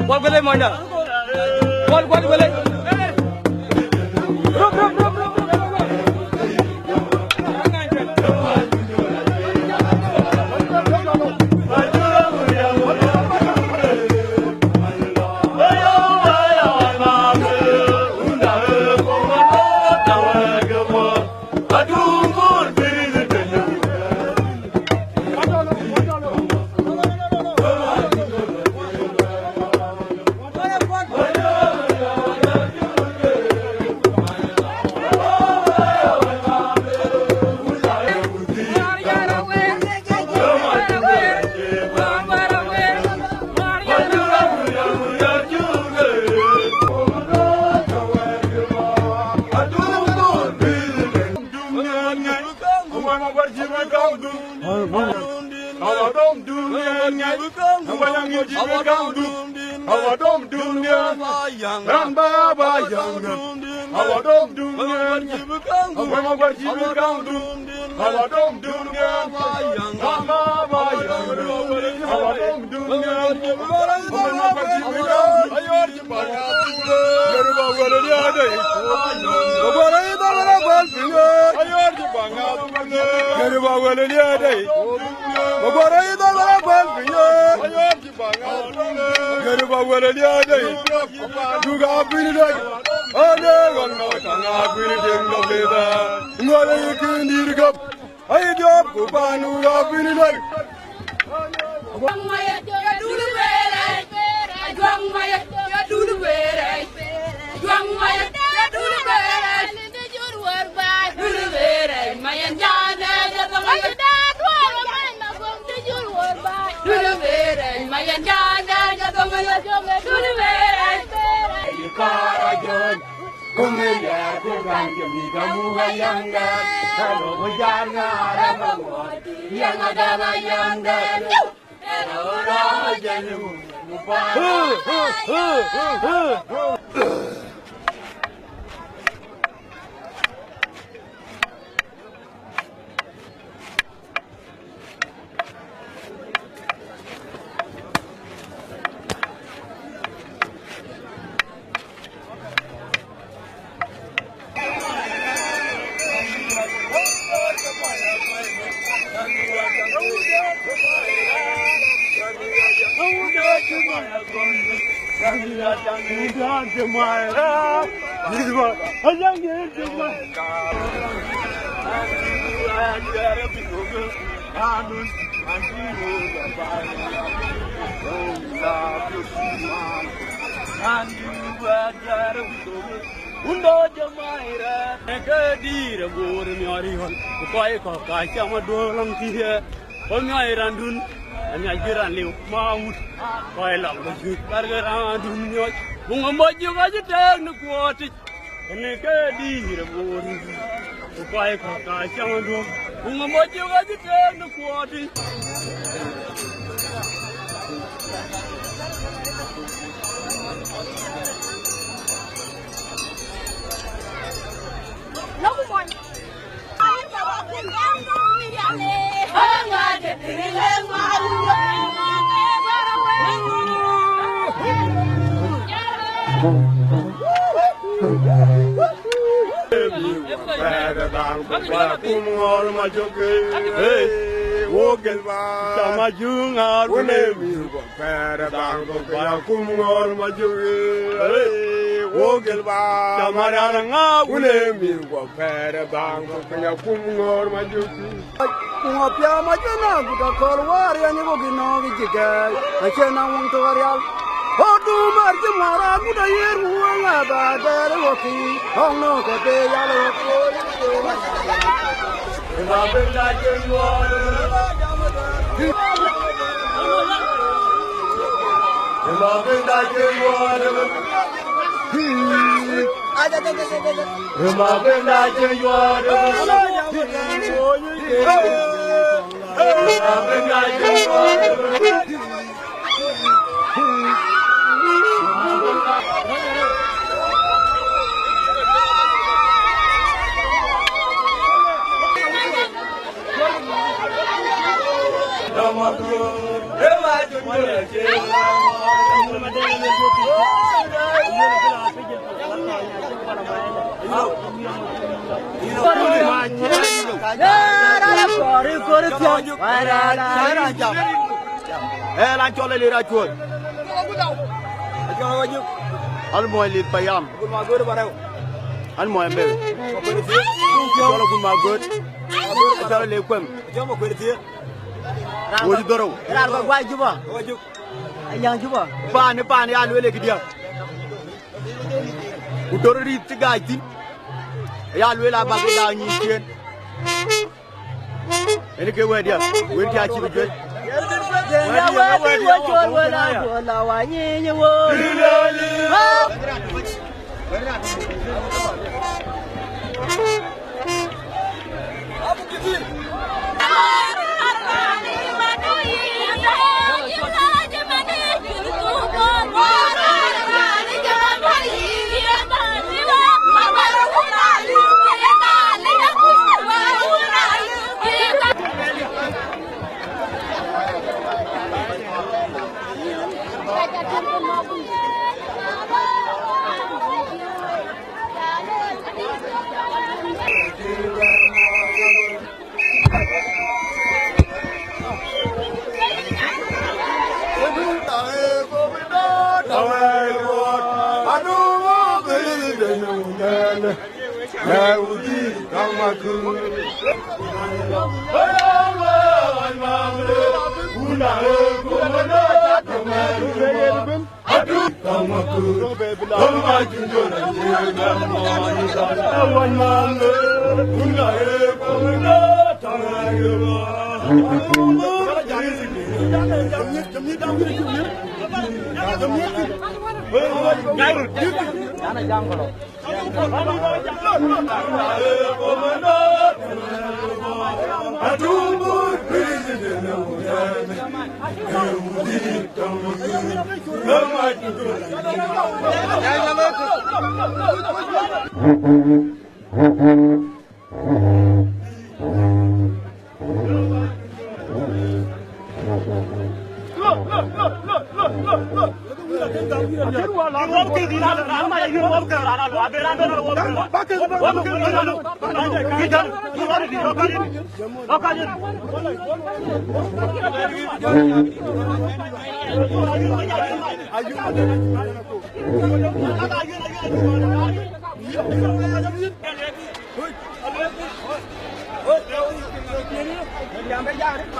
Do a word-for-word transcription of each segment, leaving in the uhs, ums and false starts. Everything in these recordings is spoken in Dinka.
Kuɔl guele mɔnyda. Kuɔl, kuɔl guele. Ajuɔŋ mayɛt, ya dul beerɛc. Ajuɔŋ mayɛt, ya dul beerɛc. Ajuɔŋ mayɛt, ya dul beerɛc. Dul beerɛc, mayɛn jana, ya dɔŋ mayɛt. Dul beerɛc, mayɛn jana, ya dɔŋ mayɛt. Dul beerɛc. Kɔɔr ajuɔŋ. Kumïn dɛɛr ku gam jɔ mïth amuk ayaŋdɛ, ka lɔ ku jar ŋaar aba ŋuɔɔt, yɛn adɛm ayaŋdɛ. Ɛn ɣöö rɔ̈ɔ̈k ajɛn wu, mu paan. Undo jamaira, ke dire bor miori hon, ku kɔc kɔ̈k ka cam aduɔ̈ɔ̈r lɔŋ thiëë. Ku miɔc randun, amiac bï ran liu, ma wut, kɔc lɔŋ bï juëc, barkë randun miɔc. Buŋ amɔc yök acï tëëk në kuɔɔtic, kënë ke dïïr ë boor, ku kɔc kɔ̈k ka cam duɔ̈k. Buŋ amɔc yök acï tëëk në kuɔɔtic. Wo gel ba, jam a raan ŋa wule mi guɔ pɛɛr ë baŋ, ku piny akum ŋoor ma juk. Ku ŋɔ piaam acïn agut akɔ̈l wäär, yɛn ë bɔ̈ kï nɔ̈k ë cï gɛɛi, acïn na wun tök arial. Ɣöt du mär cï muɔɔr agut ayiër, ku wëŋ ë ba dɛɛr ë ɣökï, ɣɔ̈k nɔ̈k ke be yal ɣöt. Ee, raan cɔl Elir Acuɔɔc. An muɔny Lith Payam. An muɔny Bel. Cɔl Agut Magöt. Cɔl Lith Kuem. Wo cï dhorou. Raan kɔc guai Juba. Ayaŋ Juba. Paan, paan ya lueel ë këdiä. Ku tɔ̈ rïïth cï gaac thïn. Ya lueel abak ë daai nyïïn ciëën. Ënë ke wɛ̈ɛ̈tdiɛ̈, wën cä cï bï juëc.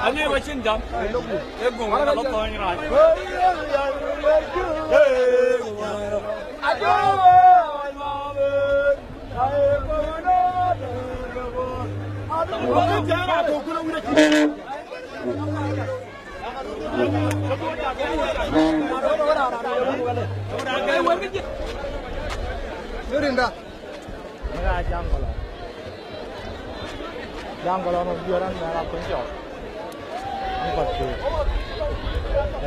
Ani ba cin jam. E gum na lo ko ni rai. Rinda. Ëka Jaŋgɔlɔ. Jaŋgɔlɔ nɔ biɔr an mɛn akuny cɔk. Ni kɔc kë.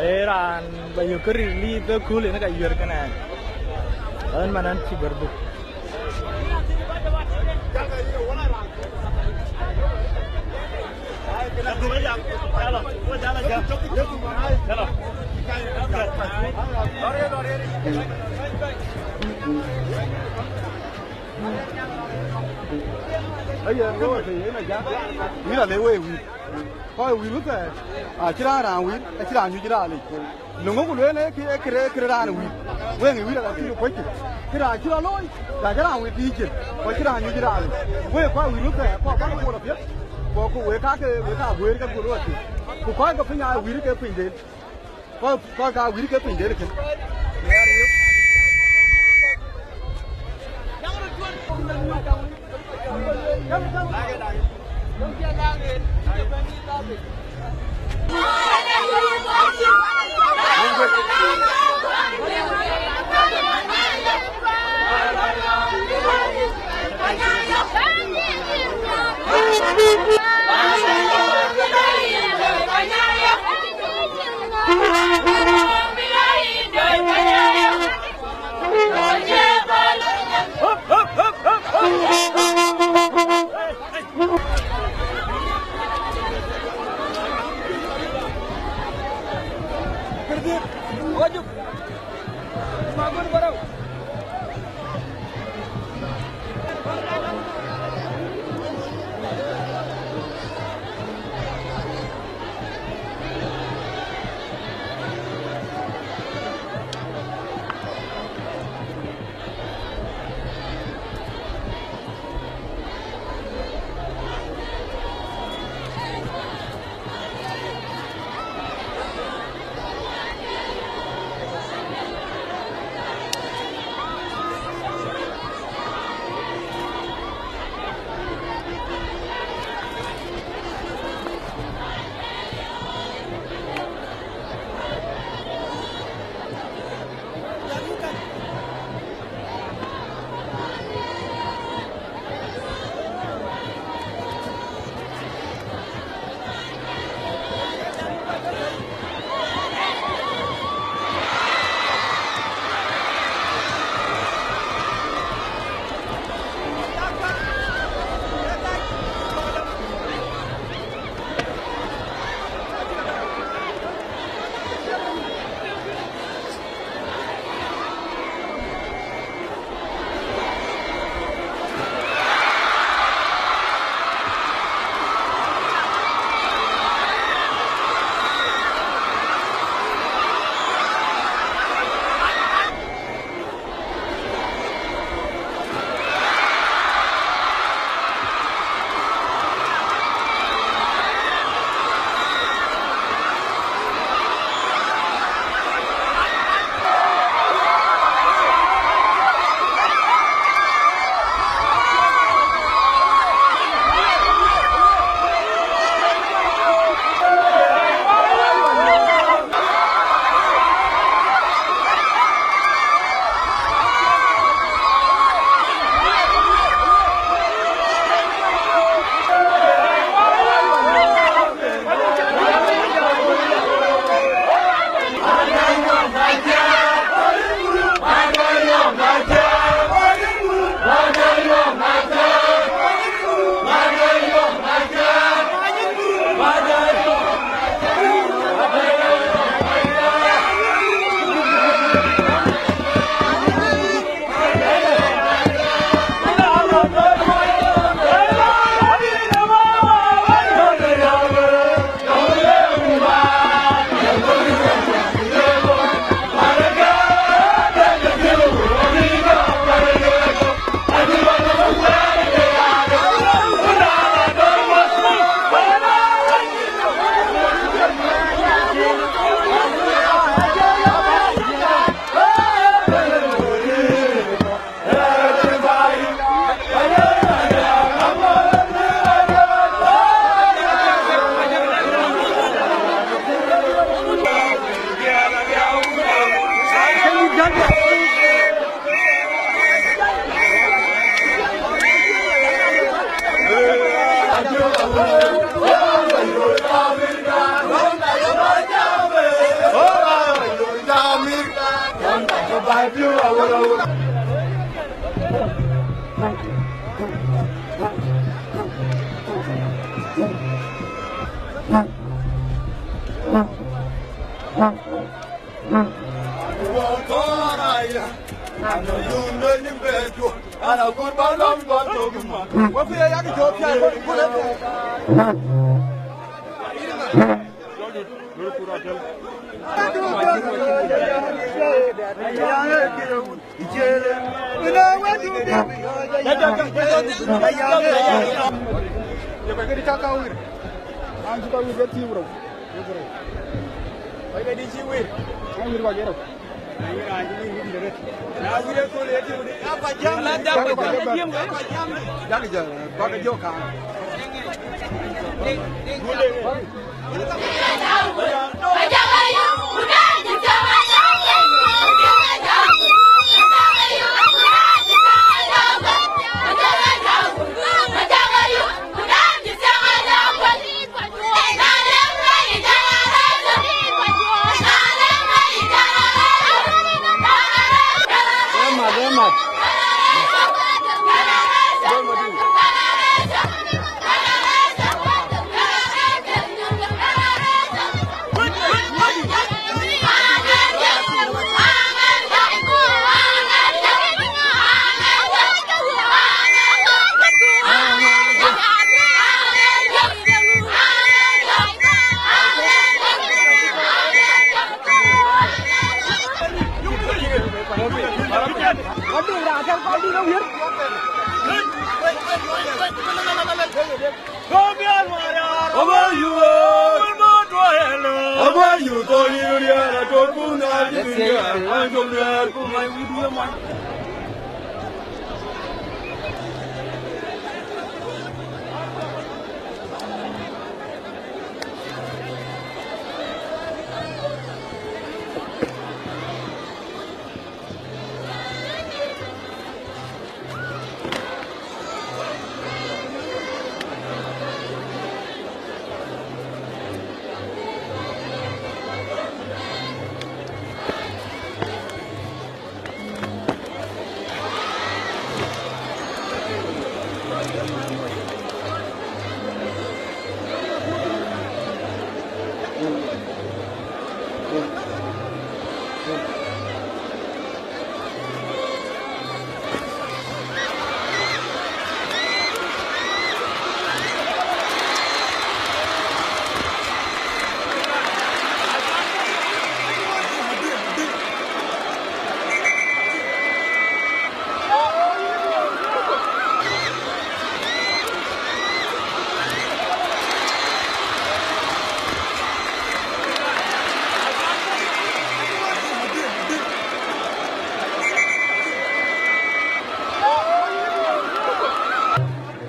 Ee raan ba yök kë ril liith ke kul en ka yuër kënë. Ɣän man an cï bɛr dhuk. Aye, ŋö të yen a jak. Wïr a le wëë wïr. Kɔc wïr wëthɛɛr. Acï raan raan wïr, acï raan nyuc raan lic. Löŋö ku lueel ee kë, ee kërë, ee kërë raan wïr. Wëëŋ ë wïr ala kï kuöckï. Kë raan cï rɔt looi, ka cï raan wëët tiic cin, ku acï raan nyuc raan. Wek kɔc wïïr wek thɛɛr, kɔc bäk puɔl apiɛth, ku, ku wek kakë, wek ka guëër ke guöl ɣɔt thïn. Ku kɔc ke piny aa wïïr ke pinydel. Kɔc, kɔc ka wïïr ke pinydel kën.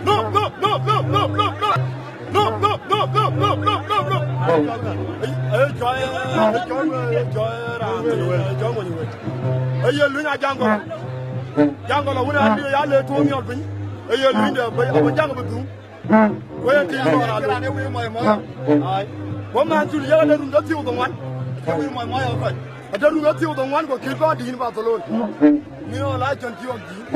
No, no, no, no, no, no, no. No, no, no, no, no, no, no, no. Aye, aye, jɔɔr, aye, jɔɔr, aye, jɔɔr, aye, jɔɔr, aye, jɔɔr, aye, jɔɔr. Aye, luny a Jaŋgɔl. Jaŋgɔl, awun a di ya le tuɔɔm yɔl piny. Aye, luny de, abe, abe jaŋ abe dhuŋ. Ku yen tïŋ lɔɔr alɔ. Ai. Ku man cul yek ade run ke thiëu dhoŋuan. Ke wir mɔc mɔc ë kɔc. Ade run ke thiëu dhoŋuan ku kït kɔn dïït Barcelona. Miɔɔr la cɔn thiɔ̈k dïït.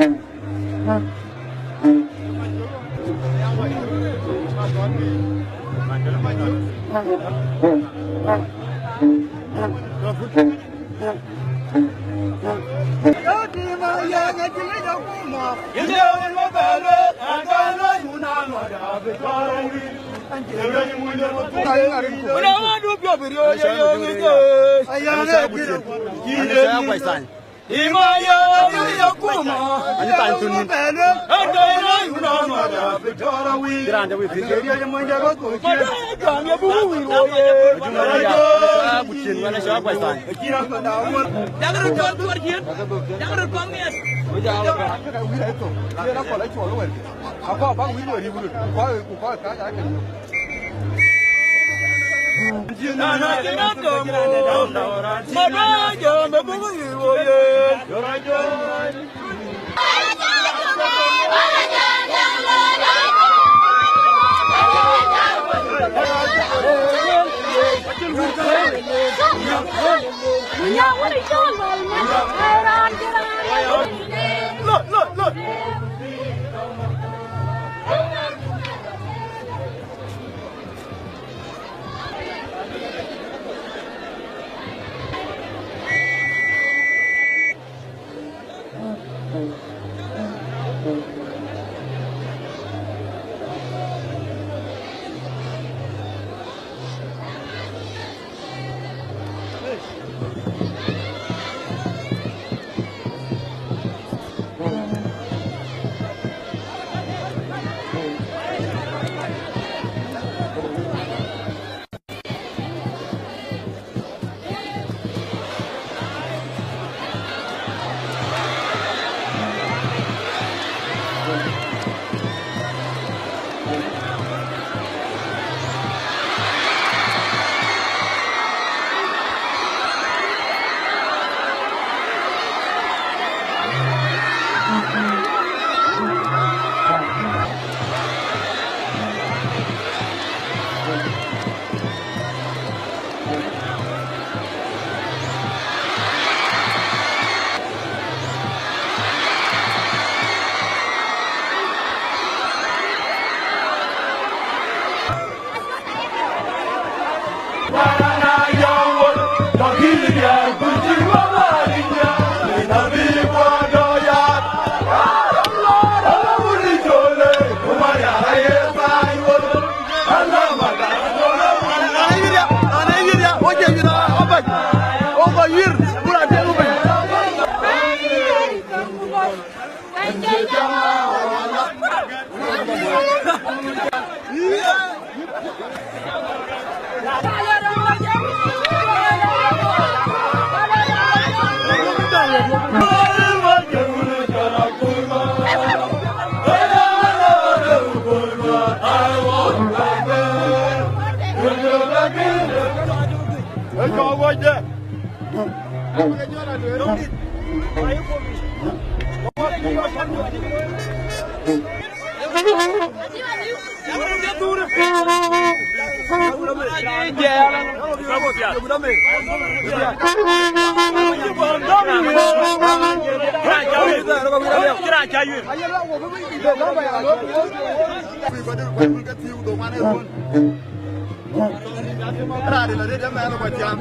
Raan de la rëët ëmɛn ë kɔc thiaŋ.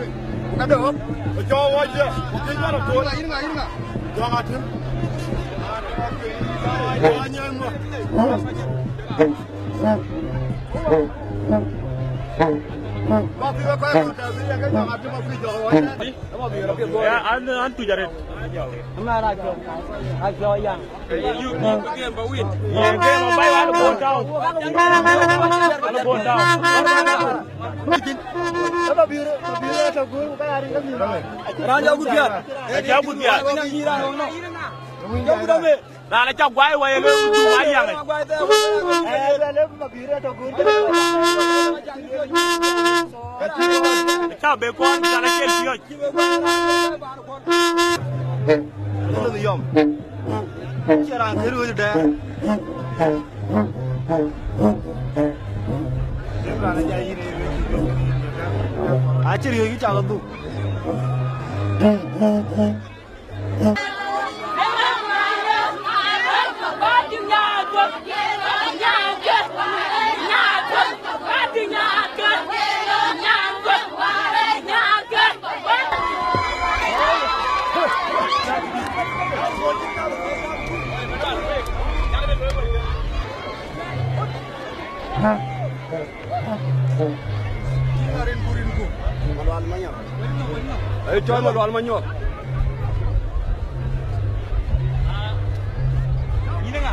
Ku ka de ɣɔ̈k, ë cɔɔk ɣɔc jɛ, ku kec bä rɔt tuɔɔc. Yïn ŋa, yïn ŋa? Jɔŋ Atem. Anyɛn ŋö? Bä kuc ë kɔc rɔt tɛ̈ bï yɛn ke Jɔŋ Atem akuc jɔŋ ɣɔc. Ya, an, an tuc arëët. Ëmɛn acɔl, acɔl yaŋ. Ye game bai wal bon town. Wal bon town. Raan ja gut diaal. Ja gut diaal. Raan aca guai wai le du wai yaŋ. Aca be kɔn, aca la kel piöc. Yom. Cie raan kë rööc dɛɛr. Acï riëëc cak dhuk. Rin ku, rin ku. Malual Manyɔk. Ee cɔl Malual Manyɔk. Yïn ŋa?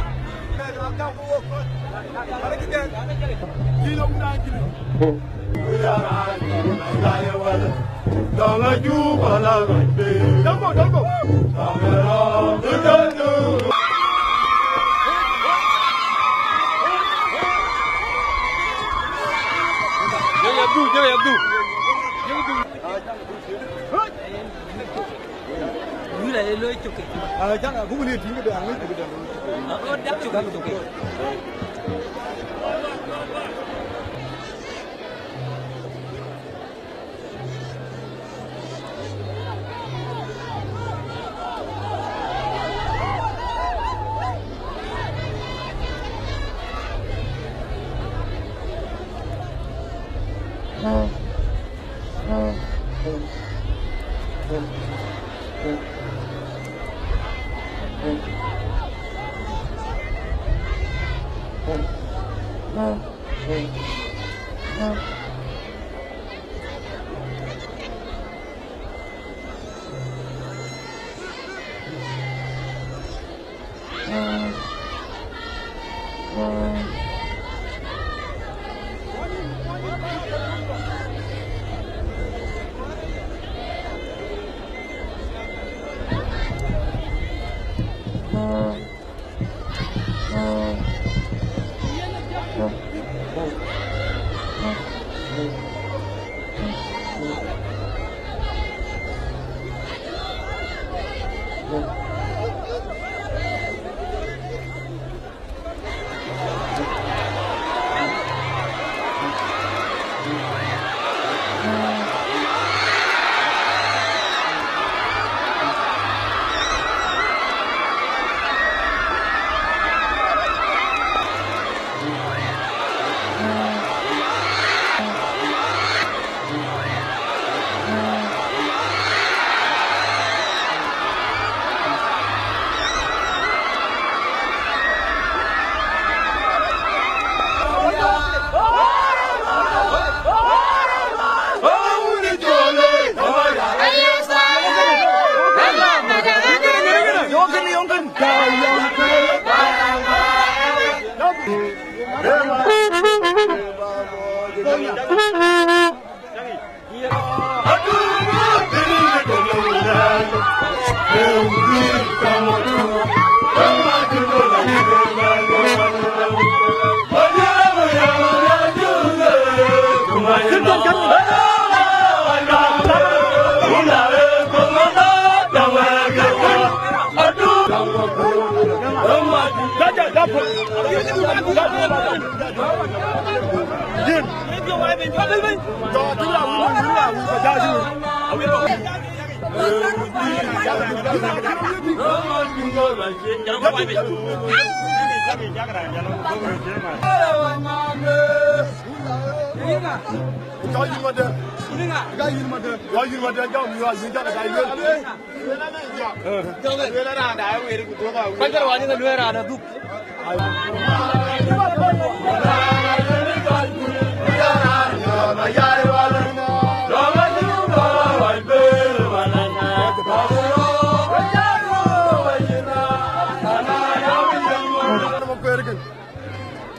Yabdu, yabdu. Yabdu. Wïïr aye looi cök kek. Ah, cak, abuk ni tïŋ këde, aŋic këde. Ah, oh, dak cök, dak cök kek.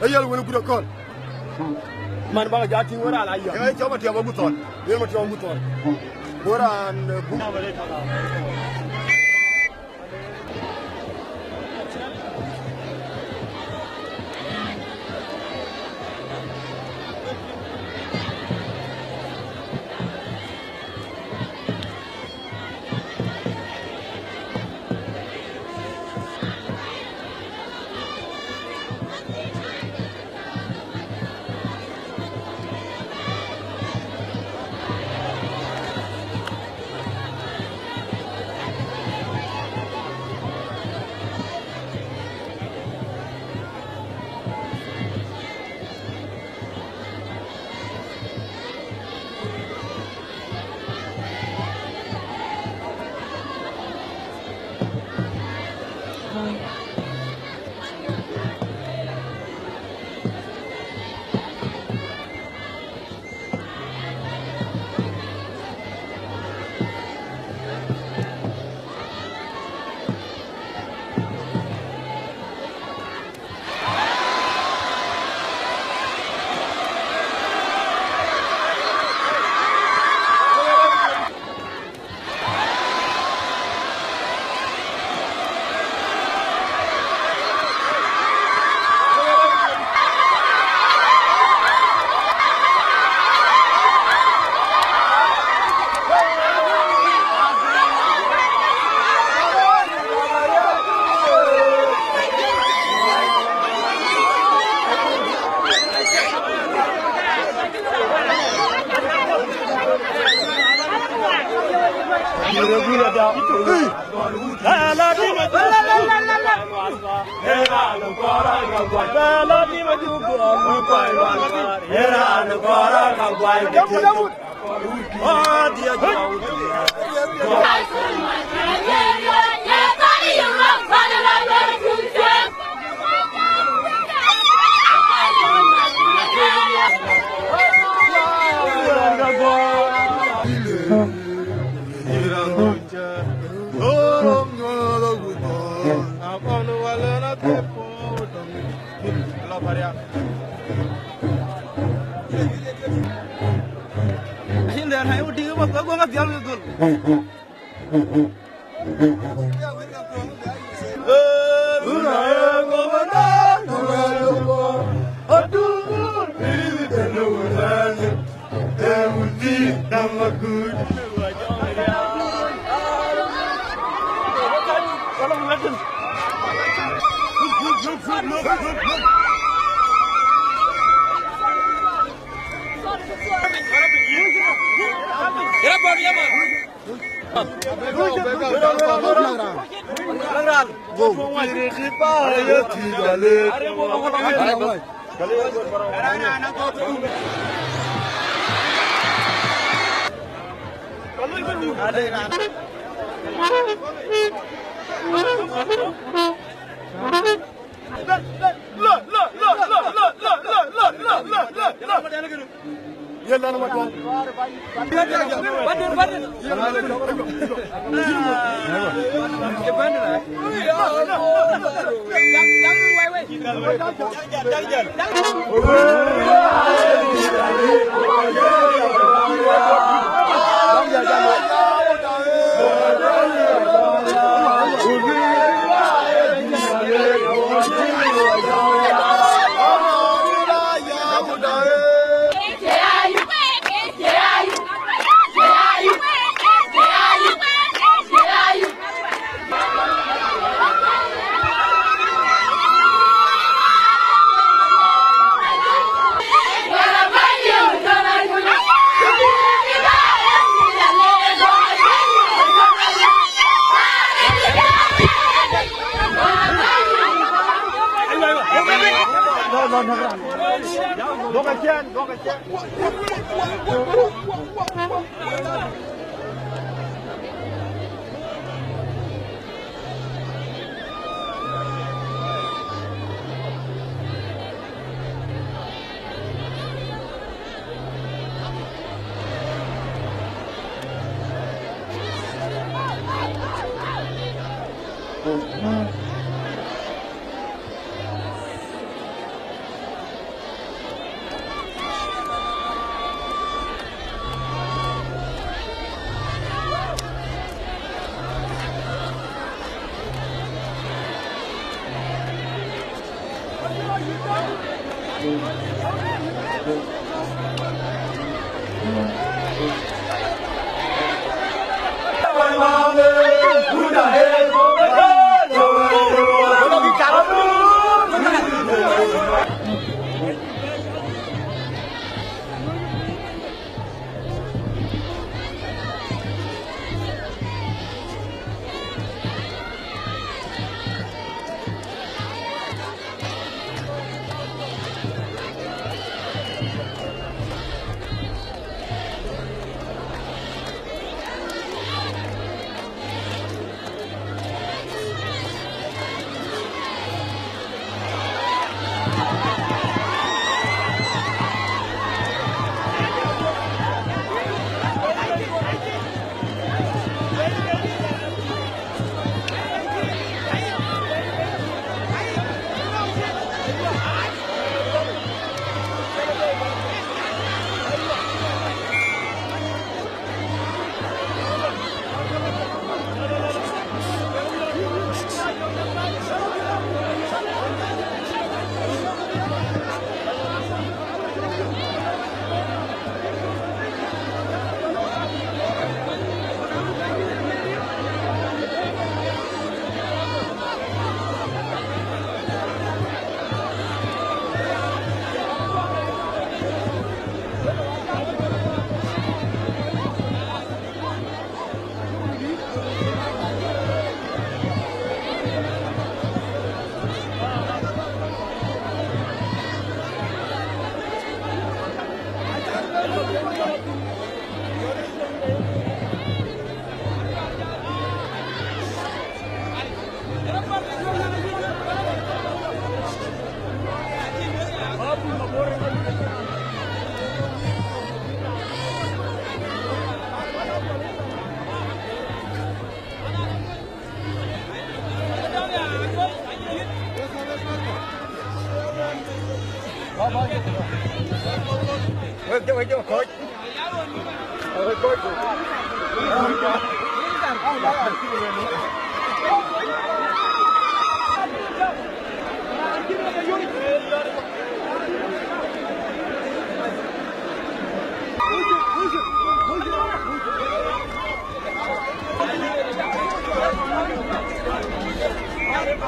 Ayɛl wën kut akɔl. Man bak ja tïŋ wën raan aya. Ee cɔm atiɔm aguthɔn. Yen ma tiɔm aguthɔn. Wën raan, eh, bu-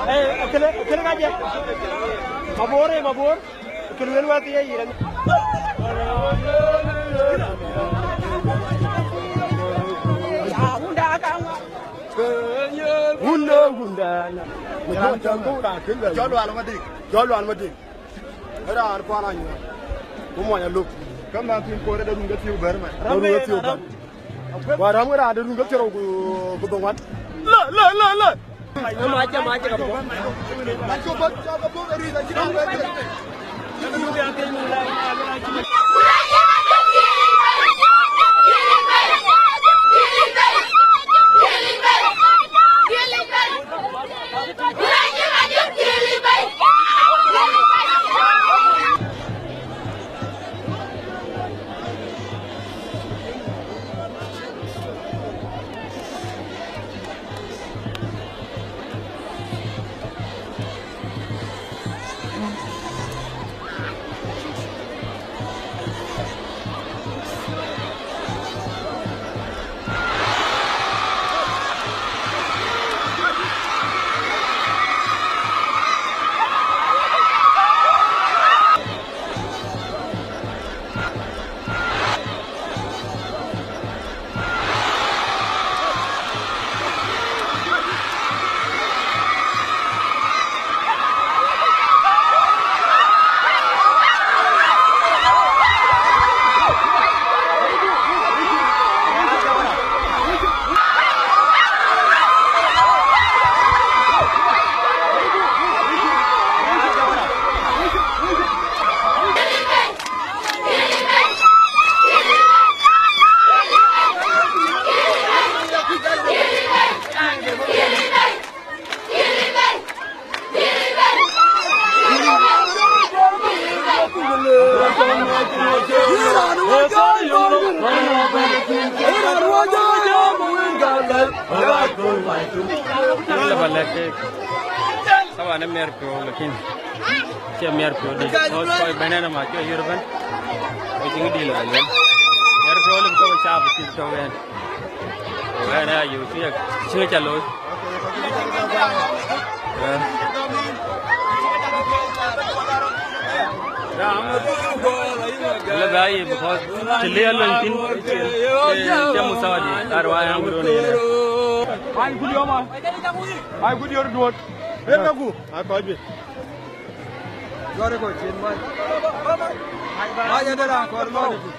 Eh, akënë, akënë ka jɛ. Mabor, eh, Mabor. Kë luel wɛ̈th ye yïn. Wunda, wunda. Cɔl Lual Madïk. Cɔl Lual Madïk. Raan kuan anyuɔɔn. Ku muɔny aluk. Kä man thïn koor ë de run ke thiëu bɛ̈r man. De run ke thiëu bɛ̈r. Wa ram ke raan de run ke thiëu ku, ku dhoŋuan. Lë, lë, lë, lë. Ama cä, ama cä ka bɔ̈. Taba lɛ̈k kek. Taba në miɛt piɔ̈u, lakin cie miɛt piɔ̈u dït. Kɔc, kɔc bɛ̈n ɛn ama cï yïr ëbɛ̈n. Kɔc cï dït la luel. Miɛt piɔ̈u lëu bï kɔc cä bï cï tɔ̈u ɛn. Ɛn aya yök cï, cï ca looi. Lëu bï aa ye, because cï liɛl lon thïn, cï, cï, cï musawa dït, that why I'm doing it. Ai, good yom, ai. Ai, good yor duot. Yen ka ku. Ai, kɔc bï. Jɔt ë kɔc cin bäny. Bäny ëdë raan kɔɔr mɔ̈l ëtï.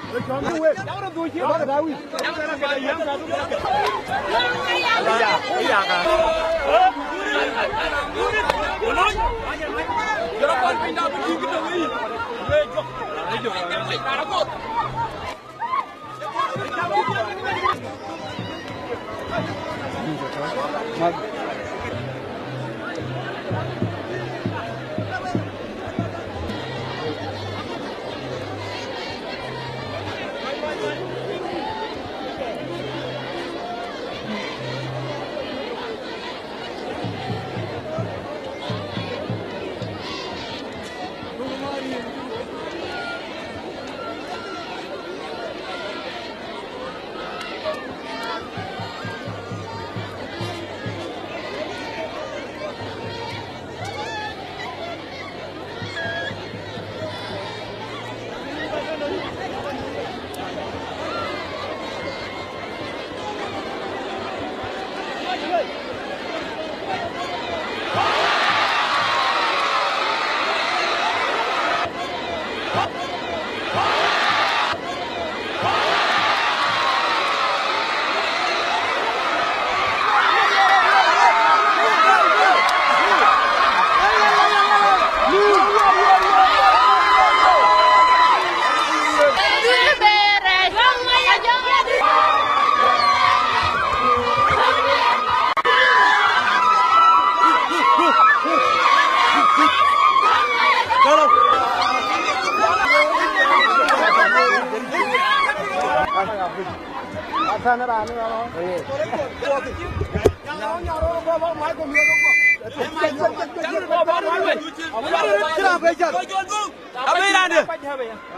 Abï rande.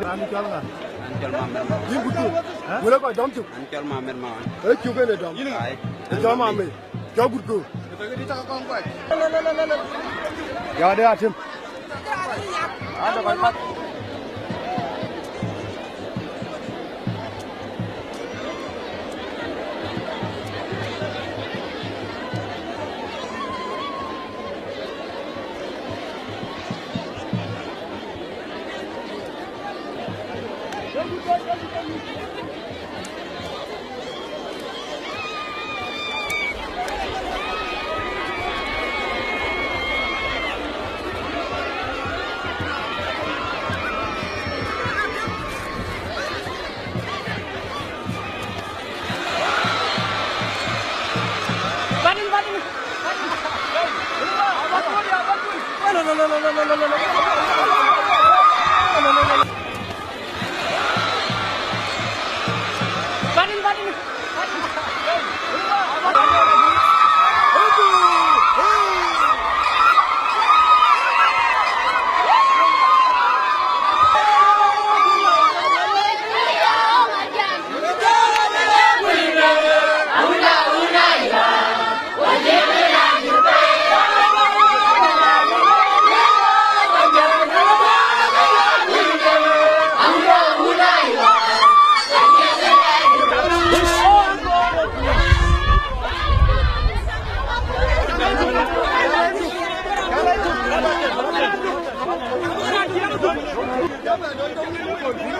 Raan cɔl ŋa? Raan cɔl Mamer Mawan. Yïn kutu. Hä? Wëlë kɔc dɔm cuk. Raan cɔl Mamer Mawan. Ee cuk en ë dɔm. Ai. Ee cɔl Mamer. Cɔl Gurgo. Ya de atem. Ada kɔc mat.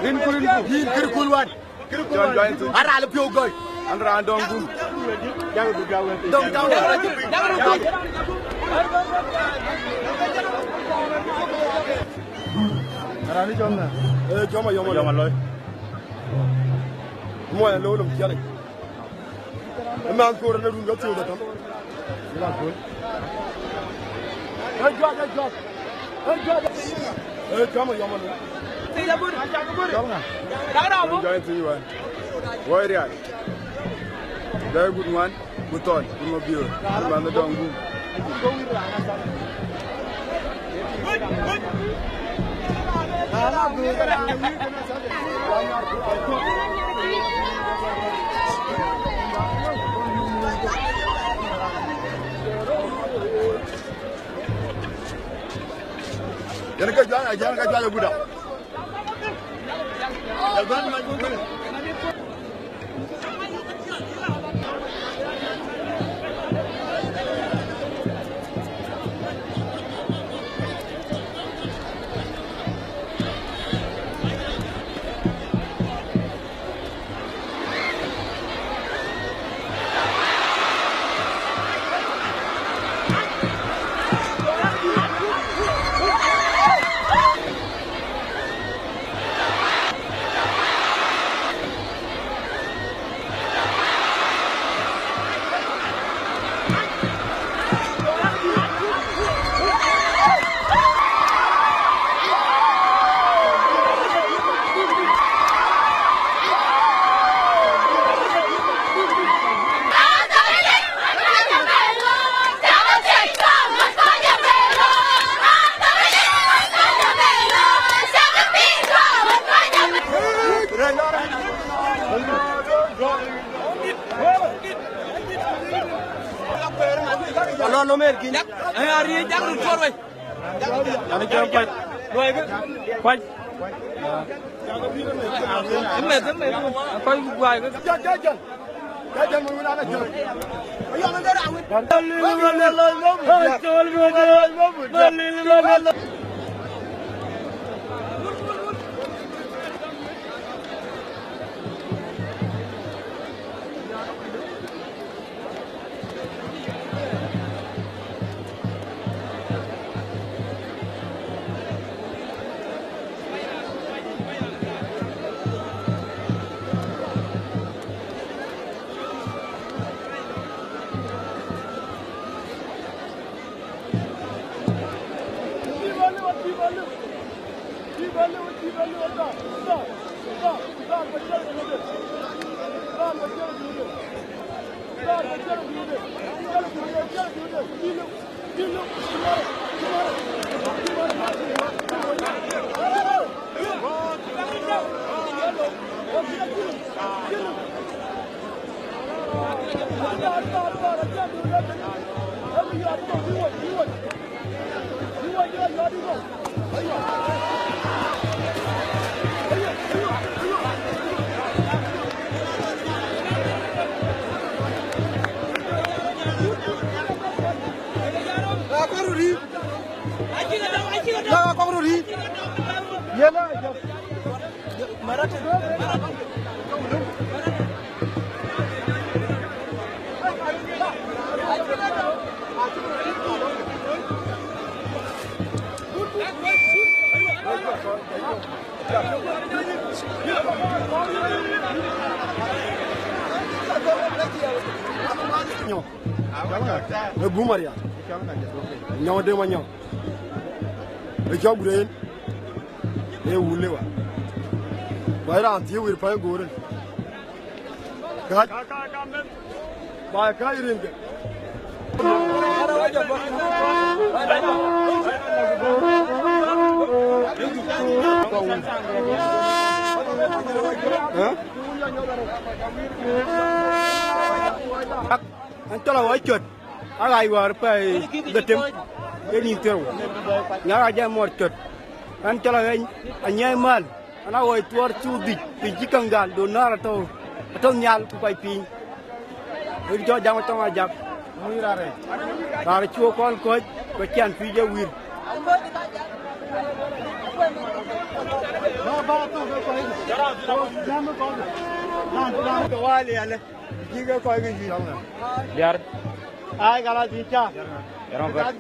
Rin ku, rin ku. Yïn kërë kul wan. John Johnson. An raan piɔ̈u gɔ̈i. An raan dɔŋ gum. Dɔŋ tau. Raan cɔl ŋa? Ee, Jɔma, Jɔma, Jɔma Lɔi. Muɔny alo lom ciɛlic. Ëmɛn kuur në run ke thiëëu dhetem. Ë juac, ë juac. Ë juac. Ë cɔm ë yɔm ëlë. Cɔm ŋa? Jɔny thiëëc wään. Woi rial. Jai gut ŋuan. Ku thɔn, ku ŋɔ biöör, ku man ë dɔŋ gup. Yen ke juac, acan ke juac aguda. Alo, alo, mer gin. Yak, eh, ari, jak rut por wei. Ani jam kuac. Luai ke. Kuac. Emet, emet. Kuac ku guai ke. Jal, jal, jal. Jal, jal, mun wala jal. Nyɔŋ. E bum aria. Nyɔŋ de ma nyɔŋ. E cɔk gure. E wule wa. Wa ran ti wir pa gore. Ka. Ba ka irin ke. Huh? An cɔl awɔc cöt, aa ɣaac wäär pɛɛi dhetem, ke nïn thiërou. Ŋɛk aa jam muɔɔr cöt. An cɔl aɣɛny, anyiɛɛi mäl, an awɔc thuɔɔr cuk dhïc, piny cï käŋ gal, do näär atɔ̈u, atɔ̈u nhial ku kɔc piny. Wek jɔ jam atɔŋ ajak. Raar cuö kɔn kɔc, ku ciɛn pïïc ee wir. Wali ale. Jike kɔc ke yuic. Diar. Ai, kala di cha. Yarong ka.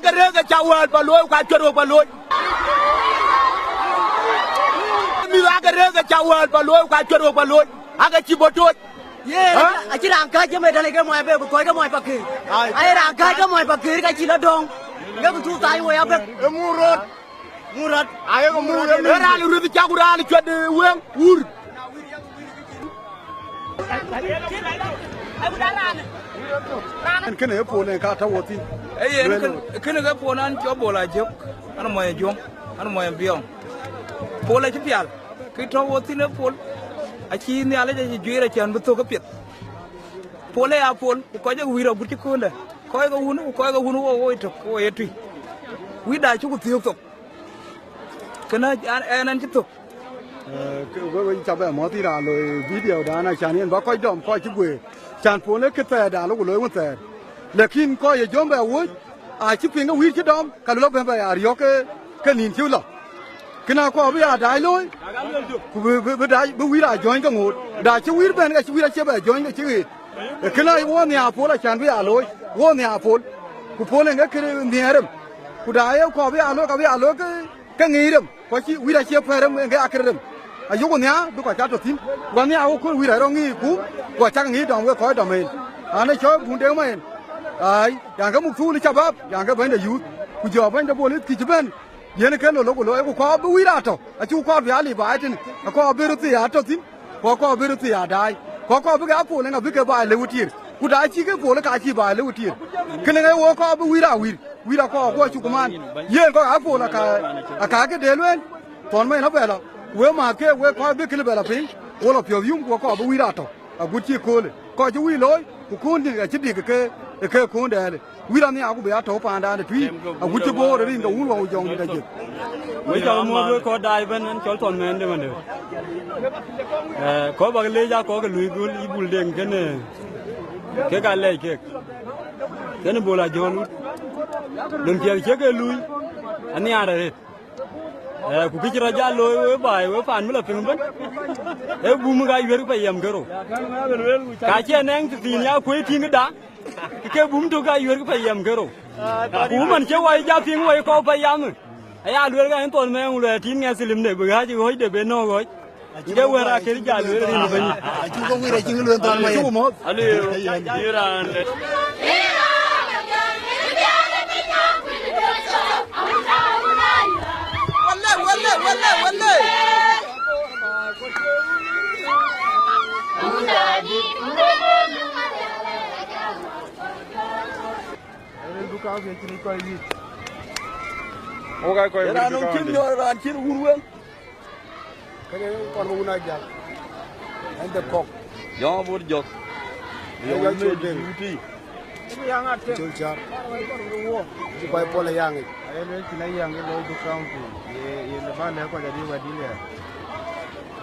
Ke rëëk ke ca wɛ̈ɛ̈t bä looi, ku acuɛt wok bä looi. Mïth ake rëëk ke ca wɛ̈ɛ̈t bä looi, ku acuɛt wok bä looi. Ake cï bɔ̈ tooc. Yen, hä? Acï raan kääc ke mɛt tënë ke muɔny abek, ku kɔc ke muɔny Pakëër. Ai. Ai, raan kääc ke muɔny Pakëër ka cï lɔ dɔ̈ŋ. Ke ku thuk thai woi abek. Ë muk röt. Muk röt. Aye ke muk röt. Ë raan röt cak ku raan cuɛt, eh, weŋ wur. Ën kënë ë pol en ka tɔ̈ wɔ thïn. Ee yen, kën, kënë ke pol an cɔl Bol Ajök, an muɔny Ajuɔŋ, an muɔny Biɔŋ. Pol acï pial, kë tɔ̈ wɔ thïn ë pol, acï Nhialic acï juëër acän bï thök apiɛth. Pol ë ya pol, ku kɔc ë wïïr agut cï kööldɛ. Kɔc ke wun, ku kɔc ke wun wo, wo ë tök, wo ye tui. Wïïrda cï ku thiöök thok. Kënë an, ɛn, ɛn cï thök. Eh, ke, we, we ca bɛ mɔ̈th yïn raan loi video dan, acan yen bä kɔc dɔm kɔc cï guëër. Can puɔ̈n ë kë thɛɛr dan lok looi wun thɛɛr. Lakin kɔc ye jɔm bɛ wuöc, aa cï piŋ ke wïïr cï dɔm, ka lɔ bɛ̈n bɛ ya riɔ̈k ke, ke nïn cï lɔ. Kënë akɔɔr bï ya daai looi, ku bï, bï, bï daai, bï wïïr aa jɔ̈ɔ̈ny ke ŋoot. Da cï wïïr bɛ̈n, ka cï wïïr acie bɛ jɔ̈ɔ̈ny ke cï ɣet. Ee kënë wo nhiaar pol acan bï ya looi, wo nhiaar pol. Ku pol en ke kë nhiɛɛr rem. Ku da ye kɔɔr bï ya looi, ka bï ya looi ke, ke ŋic rem. Ku acï wïïr acie pɛ̈ɛ̈r rem, en ke akër rem. Ayok nhiaar bï kɔc ca tɔ̈ thïn. Ku nhiaar wo kuöl wïïr arɔ ŋic kum, ku acak ŋic dɔm wek kɔc dɔm en. An, ë cɔɔl bun deŋ ma en. Ai, yan ke muk thuul ë cabab, yan ke bɛ̈ny de youth. Ku jɔ bɛ̈ny de police kï cï bɛ̈n. Yen ke lɔ lok looi, ku kɔɔr bï wïïr atɔ̈, acï ku kɔɔr bï aa lip aa tënë, akɔɔr bï röt thii atɔ̈ thïn, ku akɔɔr bï röt thii aa daai, ku akɔɔr bï ke a pol eŋa bï ke baai lëu tiëër, ku da cï ke pol ka cï baai lëu tiëër. Kënë ŋa wo kɔɔr bï wïïr aa wïïr, wïïr akɔɔr ku acuk man. Yen kɔc a pol aka, aka ke de lueel, thɔn mɛn abɛ lɔ, ku we maath ke we kɔc bï kënë bɛ lɔ piny, wo lɔ piɔ̈th yum, ku akɔɔr bï wïïr atɔ̈. Agut cï köölë, kɔc cï wïc looi, ku kööndï acï dik ë ke, ë ke kööndɛɛlë. Wïïr anhiaar ku bï ya tɔ̈u paandan ë tui, agut cï boor ë rin ke wun wä ku jɔŋdït ajëk. Wek cɔl muɔ̈th wek kɔc daai ëbɛ̈n, ɣɛn cɔl thɔn mɛɛnde mande. Eh, kɔc bak leec aa kɔc ke luui dhul yï bul deŋ kënë, kek aa lɛc kek. Kënë Bol Ajök wut. Lon piɛth cï ke luui, anhiaar arëët. Eh, ku kë cï rɔt jal looi we baai, we paan bï lɔ piŋ ëbɛ̈n. Ee bum ka yuɛ̈r payam ke rou. Ka cï anɛŋ thïn ya kuöc tïŋ da, ke bum tök ka yuɛ̈r payam ke rou. Ku man cï wai ja piŋ wai kɔ̈u payam. Aya lueel ka en thɔn mɛɛŋ luɛɛl tïŋ ŋɛ thilimde, bï ɣääc ɣɔ̈cde bï nɔ̈k ɣɔ̈c. Ŋe wɛ̈ɛ̈r akëc jal lueel rin bɛ̈ny. Acuk ke wïïr acï lueel thɔn ma yen. Aliu. Yïn raan de. Wale, wale, wale, wale. Rin du kaŋ ke cïn kɔc wïc. Wo ka kɔc wïc raan du nɔŋ kaŋ cïn de. Nyɔɔr raan cïn wur weŋ. Kene kɔn wun a jal. Ɛn de kɔk. Jɔŋ abur jɔk. Ɛn jɔl col den. Yuti. Col car. Ci kɔc pol a yaŋ ic. Aye luel cïn a yaŋ ic looi du kaŋ ku. Ye, ye le ba lɛ̈k kɔc adï wɛ̈t dï lɛ̈k.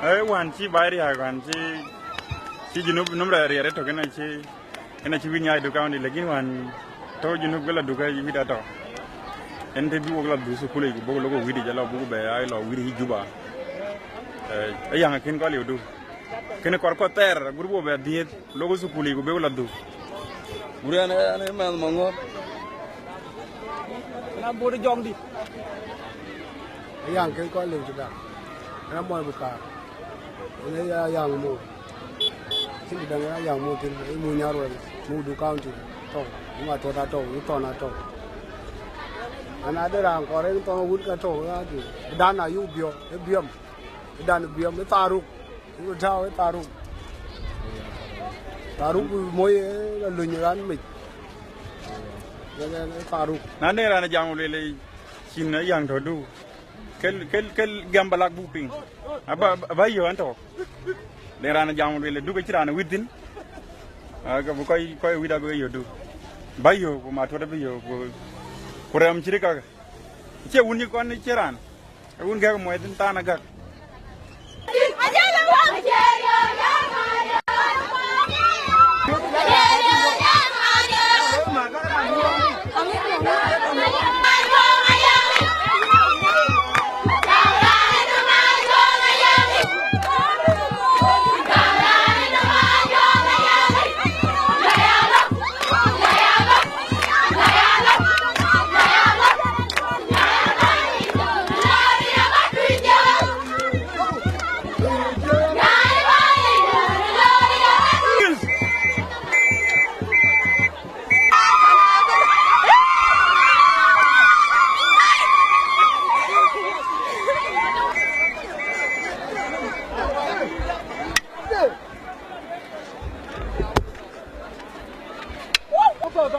Ee, wään cï baai riääk, wään cï, cï Junub nöm rɛɛr riɛɛr ëtök, ënë cï, ënë cï wït nyaai du kaŋ dï, lakin wään tɔ̈u Junub ke la du ke wït atɔ̈. Ënë të bï wok la dhuk thukul yic, ku buk lok wït yic, ala buk bɛ aa lɔ wït yic Juba. Ee, ë yaŋ akën kɔc liu du. Kënë kɔr kɔc thɛɛr, agut buk bɛ dhiëëth. Ku lok thukul yic ku bek la dhuk. Ku ɣɛn, ɣɛn ë mɛnh Maŋɔ̈ɔ̈r. Ɣɛn abot Jɔŋdït. Ë yaŋ kën kɔc lëu cï gam. Ɣɛn amuɔny bï kaar. Ɣɛn ë ya yaŋ muk. Cïn kë däŋ ë ya yaŋ muk thïn, ë muk Nyarweŋ, muk du county tɔ̈u, muk Atuɔt atɔ̈u, muk Thɔn atɔ̈u. Ɣɛn ade raan kɔɔr en thɔn wut ka tɔ̈u, ë dan ayuk biɔ̈, ë biɔm, ë dan biɔm, ë tharuk. Ku tääu ë tharuk. Tharuk ku moi ë la luny ɣän mec. Yen ë tharuk. Na ne raan jam lueel cïn ë yäŋ tɔ̈ du. Kel, kel, kel gɛm bä lak buk piŋ. Aba, aba yök an tɔ̈. Le raan jam lueel du ke cï raan wït thïn. Aa, ke bï kɔc, kɔc wït abï ke yök du. Ba yök, ku ma tuɔt abï yök, ku, ku rɛm cït kakë. Cie wun cï kɔn cï raan. Wun gäk muɔi thïn than agäk.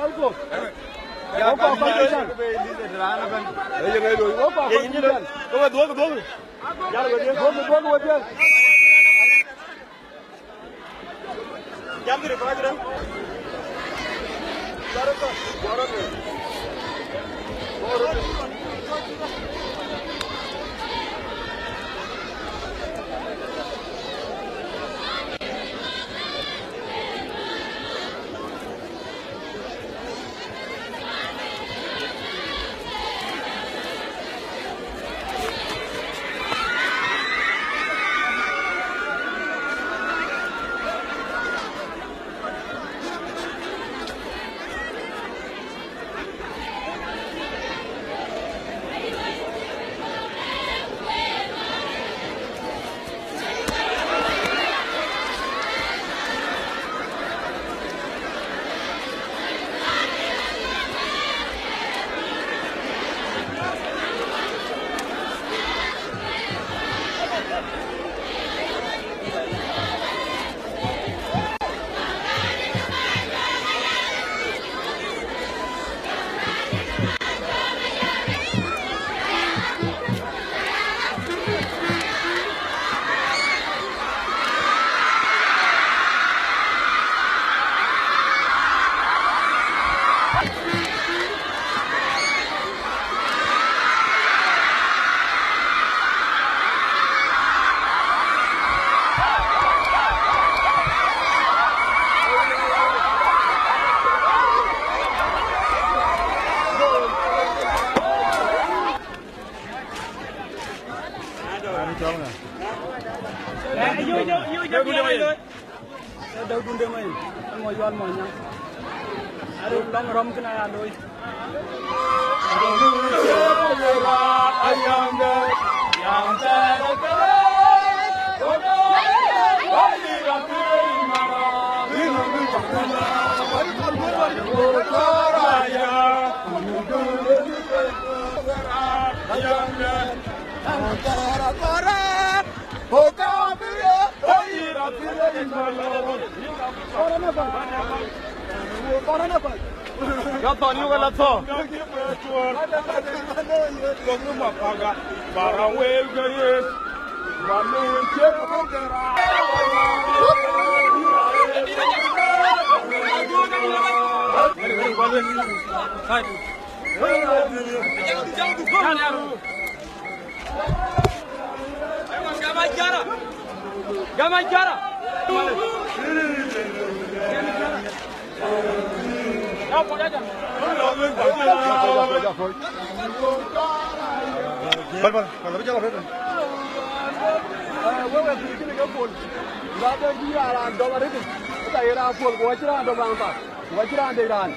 Wok kɔc kɔc cï cän. Wok kɔc kɔc cï cän. Duɔ̈k, duɔ̈k, duɔ̈k. Ë däudun de mei, ë mɔ yual mɔ nyaŋ. Aril lɔŋ rɔm kën aya looi. Ka thɔn yök ala thɔ. Bal, bal, bal, bal, bal, bal. Ë, wek, wek, kïn, kïn ke pol. Ŋa bɛ bï raan, raan dɔm arëët. Ka ye raan pol, ku acïn raan dɔm raan thar. Ku acïn raan dek raan.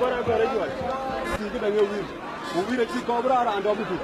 Bɔ̈ raan kɔɔr ë juɔc. Cï këdäŋ ë wïïr. Ku wïïr acï kɔɔr bï raan raan dɔm ëtök.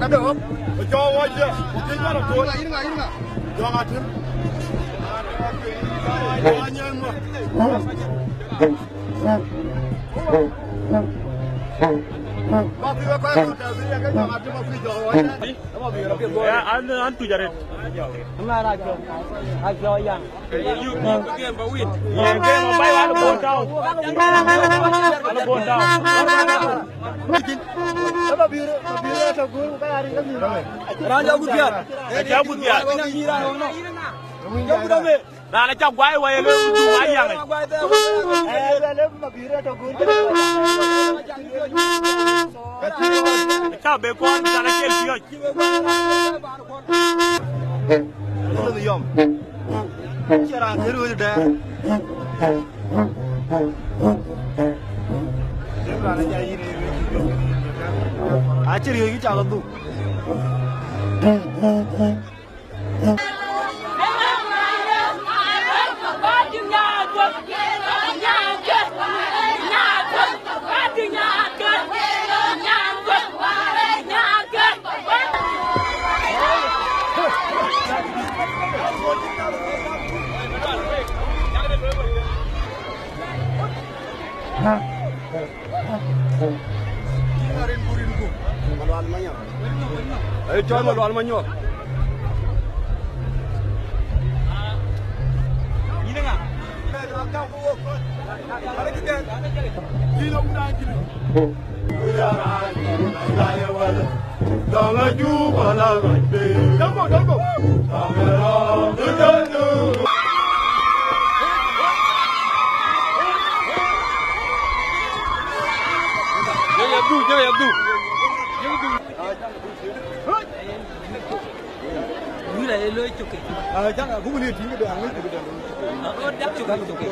Ado, jɔ wɔ jɛ, jɛ jɔ la tuɔɔc. Yïn ŋa, yïn ŋa? Jɔ ŋa tim? Jɔ ŋa nyen ŋa? Ba pi ba kɔc kɔn tɛ̈ bï yɛn ke jɔ ŋa tim ba pi jɔ wɔ jɛ. Ya, an, an tuc arët. Ama ra jɔ, a jɔ yan. Ye ke ma bai wal bon tau. Wal bon tau. Raan ja gut diaal. Ja gut diaal. Raan ca guai wa ye le du wa yang. Ca be kon ca la kel piöc. Yom. Cï raan cï rööc dɛ. Acï riëëc cä ke dhuk. Aye cɔl Malual Manyuɔk. Wira ye looi cök ke. Ah, jang, ah, buk ni tiŋ de, ah, ni tiŋ de. Ah, oh, dak cök, dak cök ke.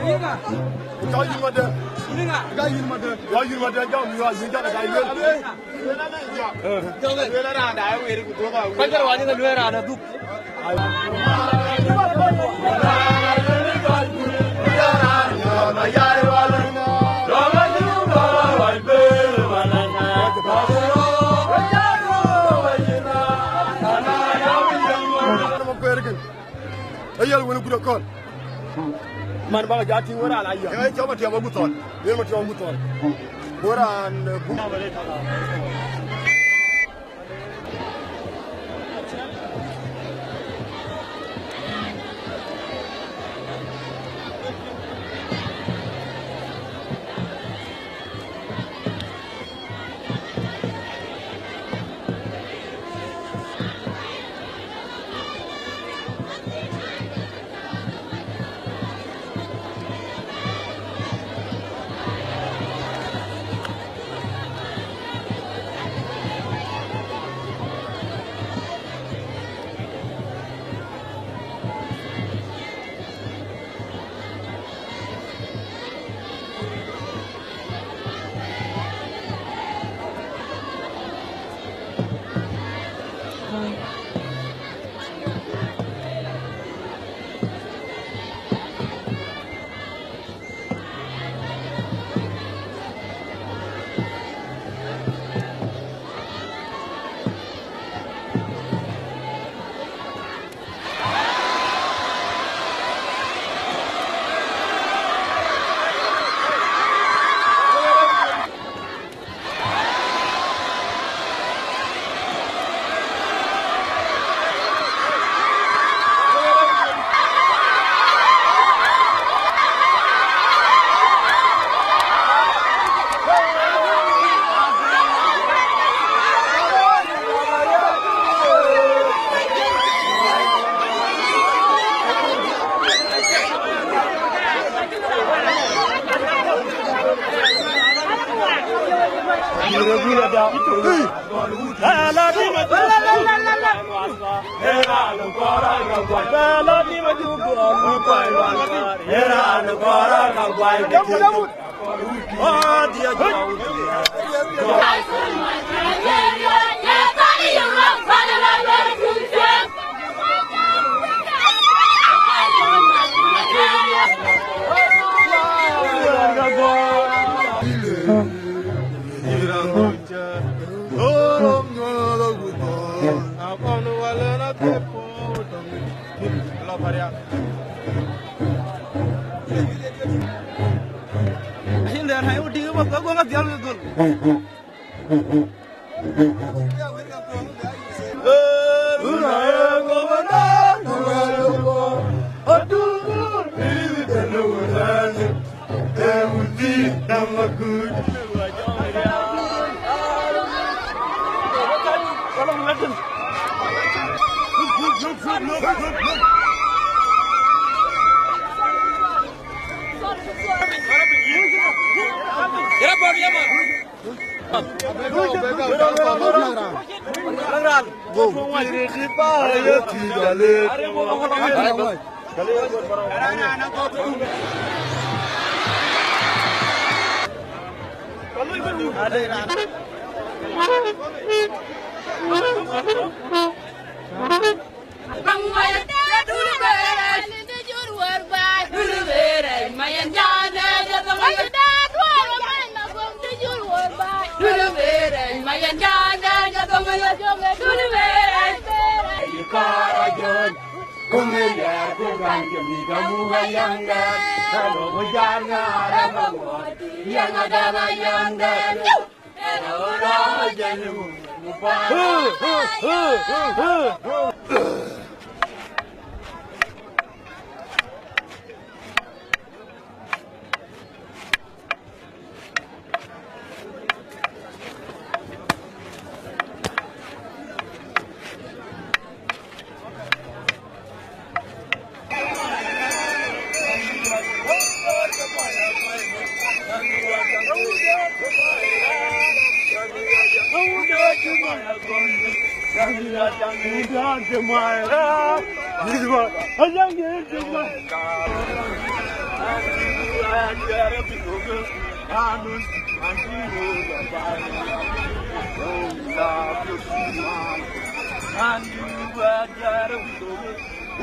Ka yïn madë. Ka yïn madë. Ka yïn madë. Jam yïn, yïn jam ka yïn. Kɔc kɔ̈k wani ka luɛɛr raan adhuk. Ayɛl wën gut akɔ̈l. Man bä ja tïŋ wën raan ayɛl. Ee, cɔk Matiɔp agut thɔn. Yen Matiɔp agut thɔn. Wën raan, eh, buk.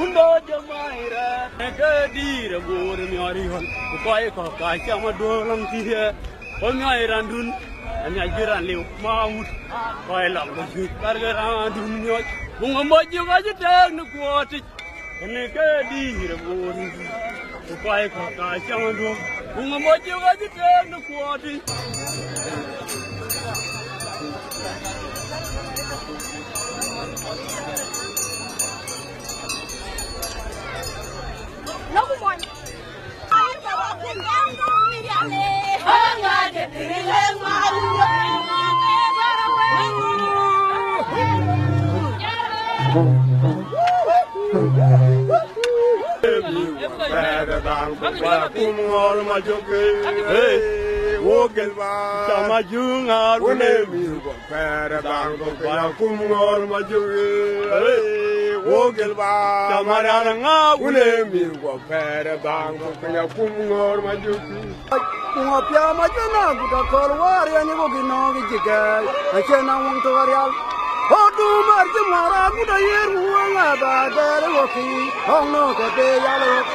Undo jamaira ke dir bor miori hon, ku kɔc kɔ̈k ka cam aduɔ̈ɔ̈r lɔŋ thiëë. Ku miɔc randun, amiac bï ran liu ma wut, kɔc lɔk bï juëc karke randun miɔc. Buŋ amɔc jök acï tëëk në kuɔɔtic. Kënë ke dïïr ë boor, ku kɔc kɔ̈k ka cäŋ duɔ̈k, ku ŋö mɔc cï ɣɔc cï tëëk në kuɔɔt tïc. Ku ŋɔ piɛth mac ëna, ku tɔ kɔl wäär yen, ku kï nɔ̈ɔ̈k cï gɛ̈ɛ̈c, acïn na wëŋ tök arial. Ɣɔ̈k dum bär cï muɔɔr agut ayer, ku wëŋ ë bä dɛɛr ë ɣɔ̈k kï, ɣɔ̈k nɔ̈k kɔ̈k de yal ɣɔ̈k.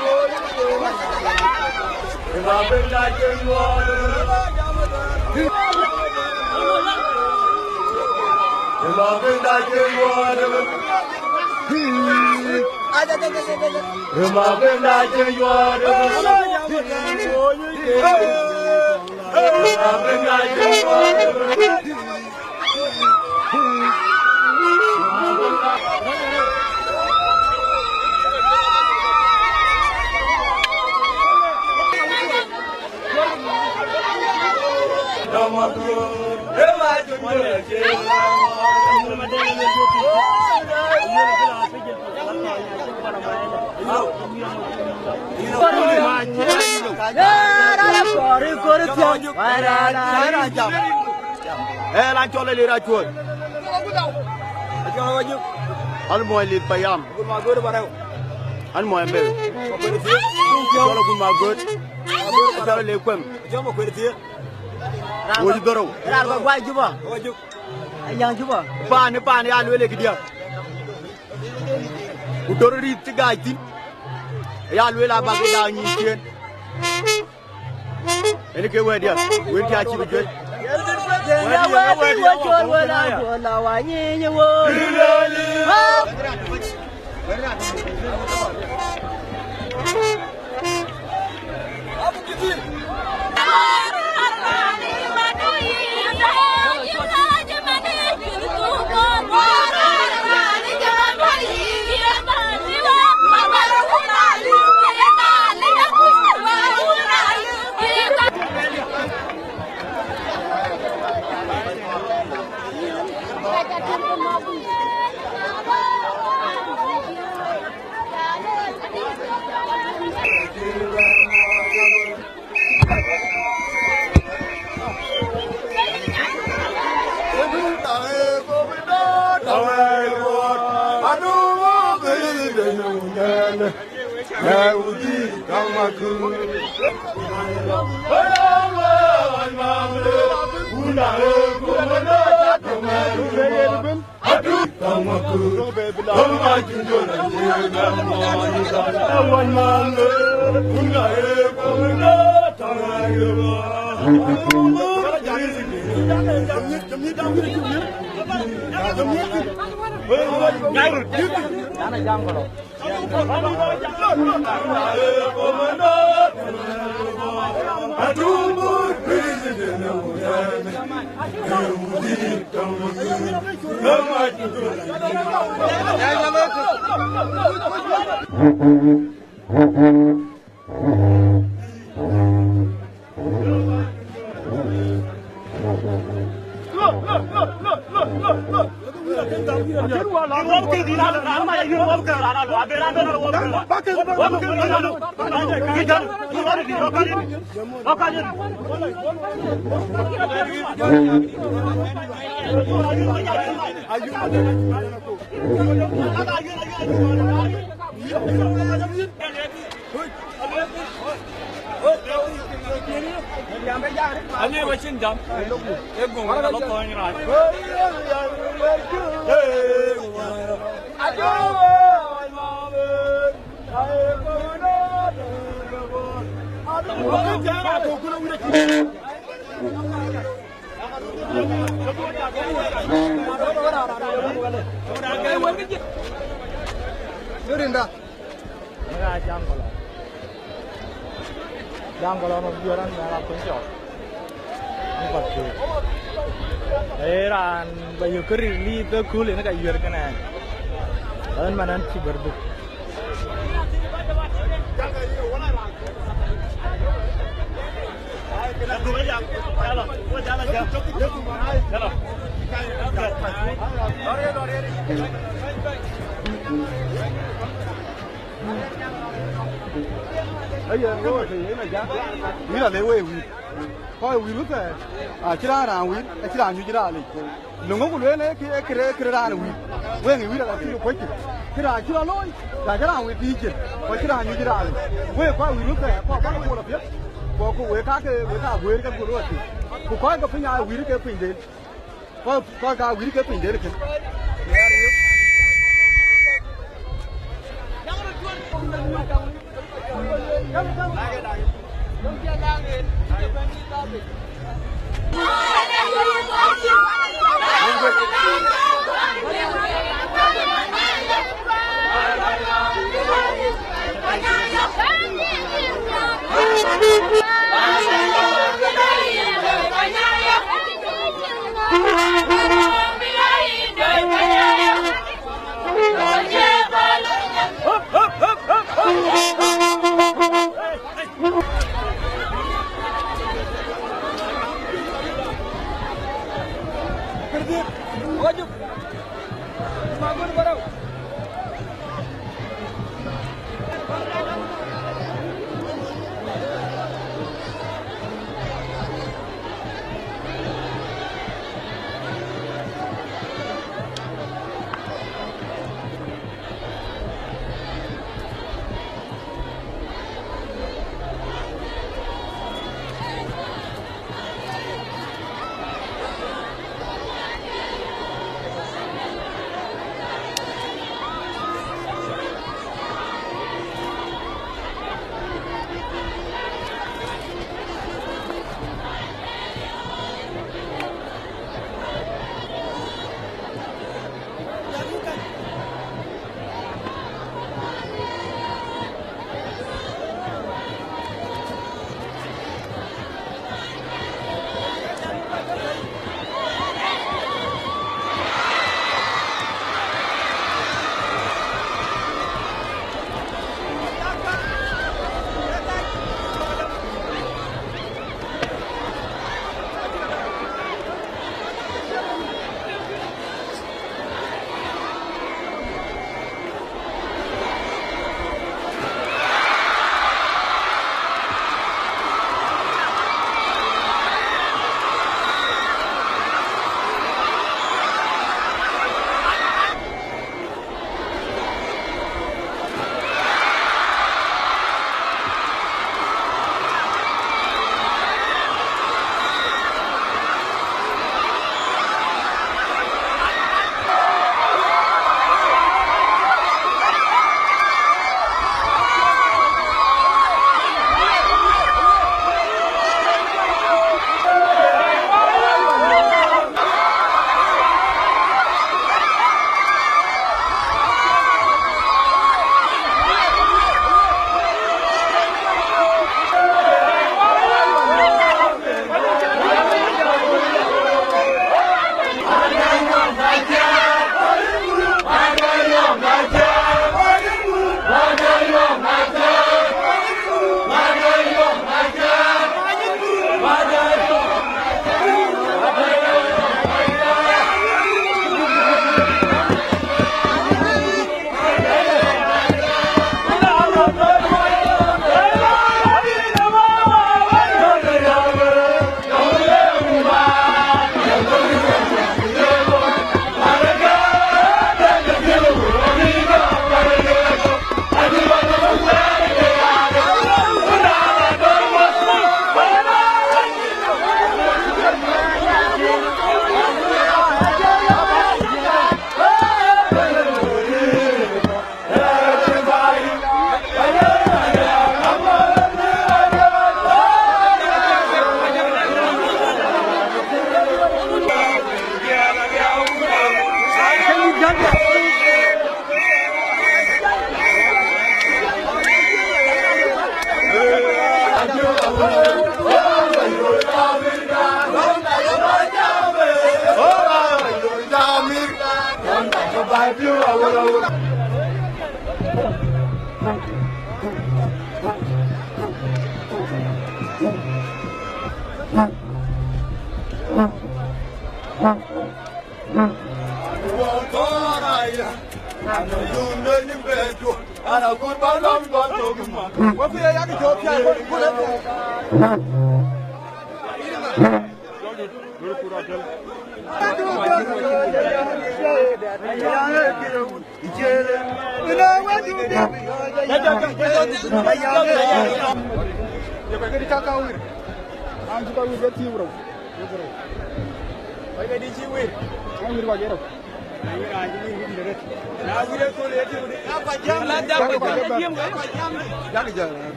Ee, lan cɔl Elir Acuɔl. An muɔny Lith Payam. An muɔny Bel. Cɔl Agut Magöt. Cɔl Lith Kuem. Wöc dhorou. Raan kɔc guai Juba. Ayaŋ Juba. Paan, paan ya lueel ë këdiɛ̈. Ku dor rïïth cï gaac thïn. Ya lueel abak ke daak nyïïn ciëën. Ënë ke wɛ̈tdiɛ̈, wën cä cï bï juëc. Aliu acïn jam. Ee guŋ, ala thɔ̈ɔ̈ny rac. Rinda. Ëka Jaŋgɔlɔ. Jaŋgɔlɔ nɔ biöran mɛn akuny cɔk. Ni path thiëëk. Ee raan ba yök kë ril liith ë kööl yen ka yuër kënë. Ɣɛn man ɣɛn cï bɛ̈r dhuk. Aye, wo ke yen a ja. Wïr a le we wïr. Kɔc wïr wëthɛɛr. A cï raan raan wïr, a cï raan nyuc raan lic. Löŋö ku lueel ee kë, ee kërë, kërë raan wïr. Weŋ wïr a la cï kuöckï. Kë raan cï rɔt looi, ka cï raan wïr tiic cin. Ku cï raan nyuc raan lic. Wek kɔc wïr wëthɛɛr, kɔc bä ke bol apiɛth. Ku, ku wek ka ke, wek ka guëër ke gol wä thiëc. Ku kɔc ke piny a wïr ke pinyden. Kɔc, kɔc ka wïr ke pinyden kën.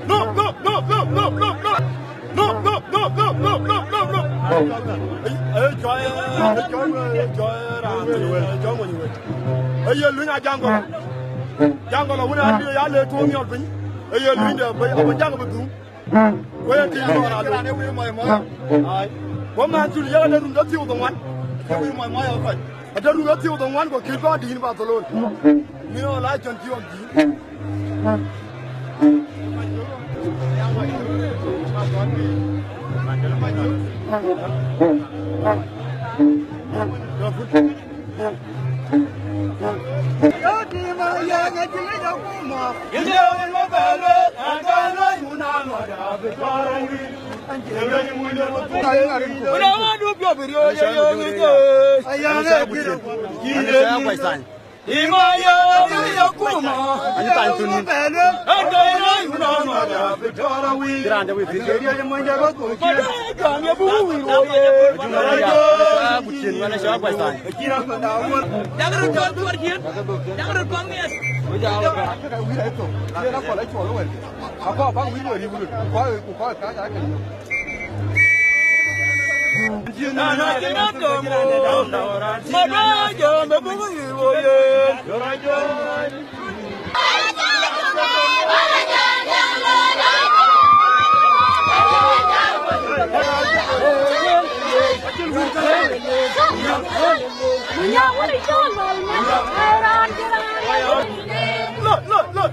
No, no, no, no, no, no, no. No, no, no, no, no, no, no, no. Ë, ë, jɔɔc, ë, jɔɔc, ë, jɔɔc, raan thïn wël, ë, jɔɔc mony wël. Ë, ye luny a Jaŋgɔlɔ. Jaŋgɔlɔ wën a dï ya le tuɔɔm yɔl piny. Ë, ye luny de, abï, abï Jaŋ bï dhuŋ. Ku yen tïŋ kɔn a luny. Ai. Ku man thul yek ade run ke thiëu dhoŋuan. Ke wïc mɔc mɔc ë kɔc. Ade run ke thiëu dhoŋuan ku kït kɔn dïn Barcelona. Min ɣɔn la cɔn thiɔ̈k dïn. Look, look, look.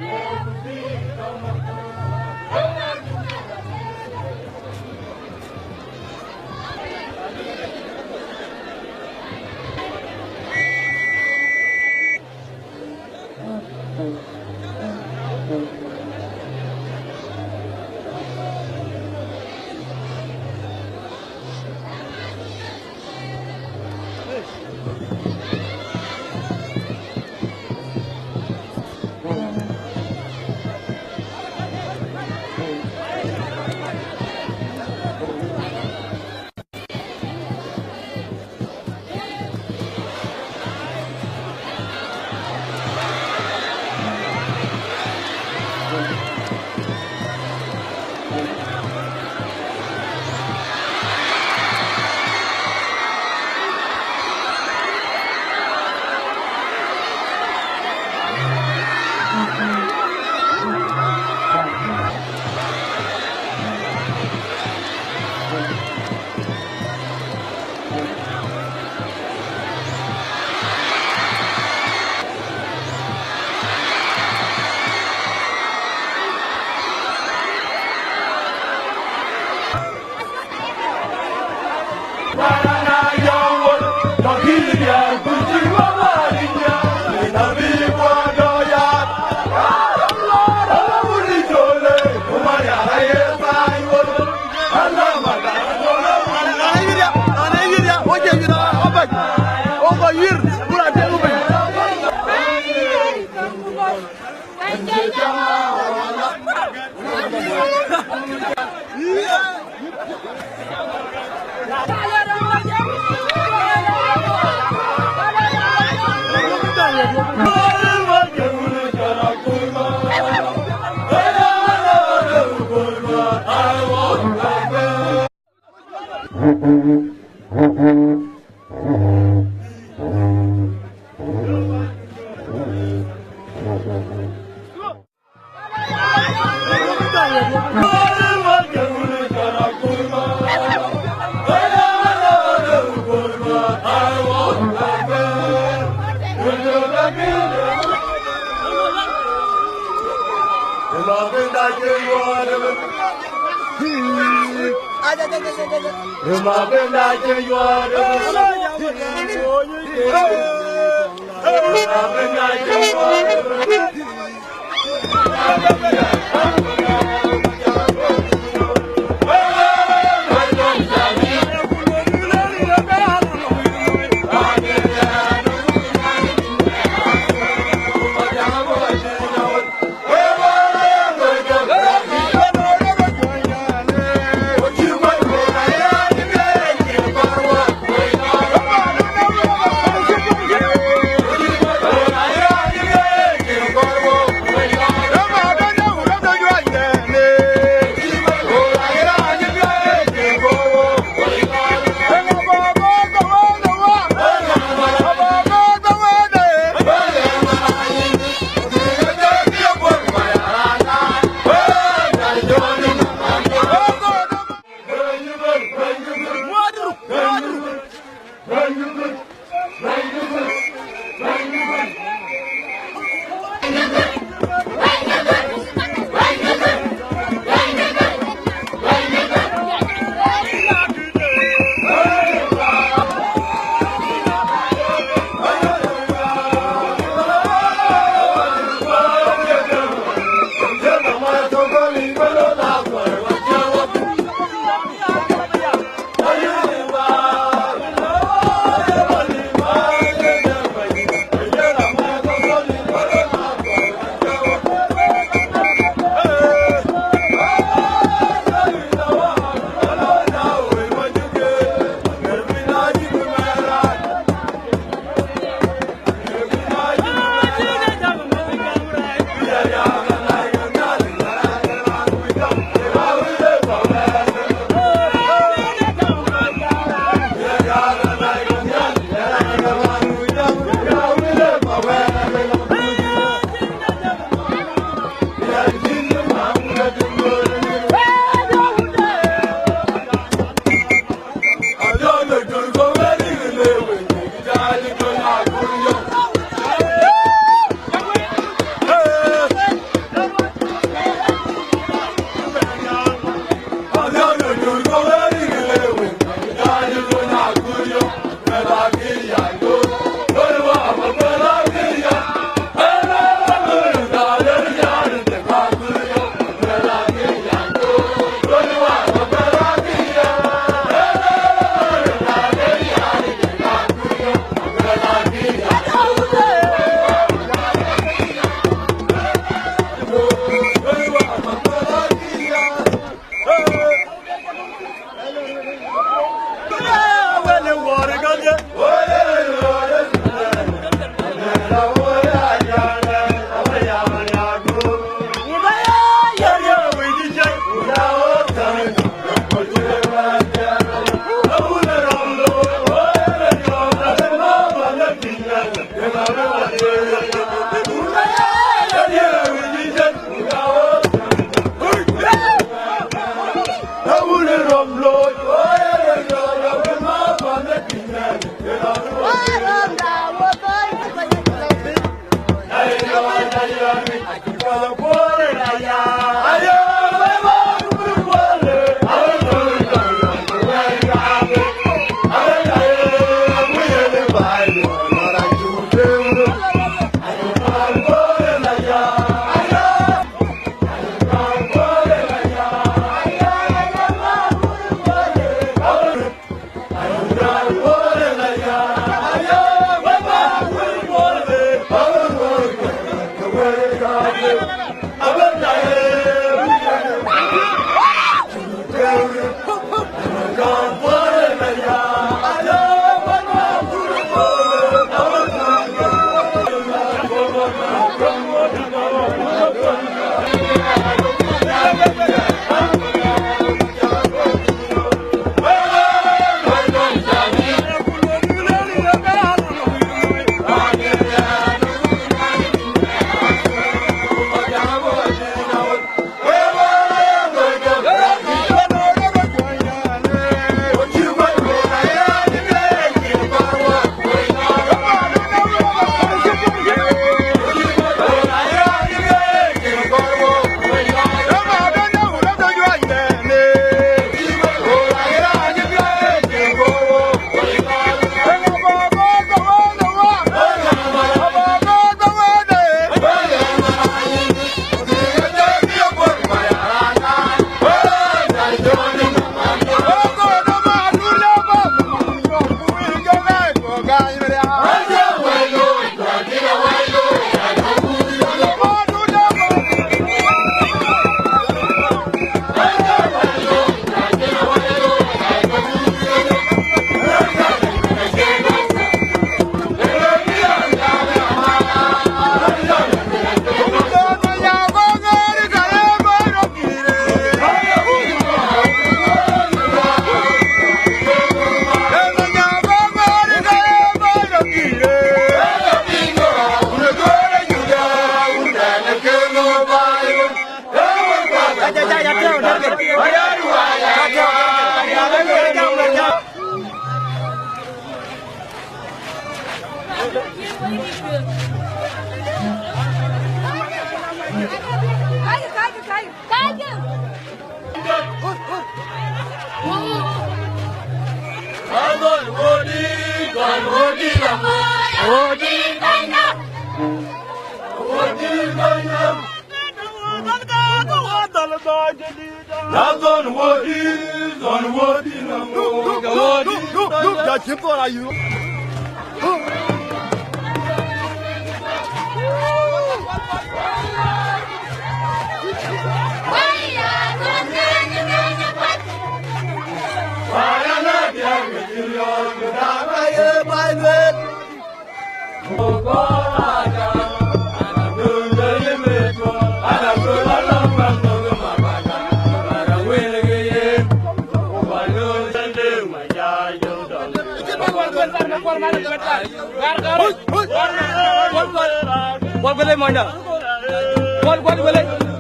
Kuɔl, kuɔl, kuɔl, kuɔl, kuɔl, kuɔl.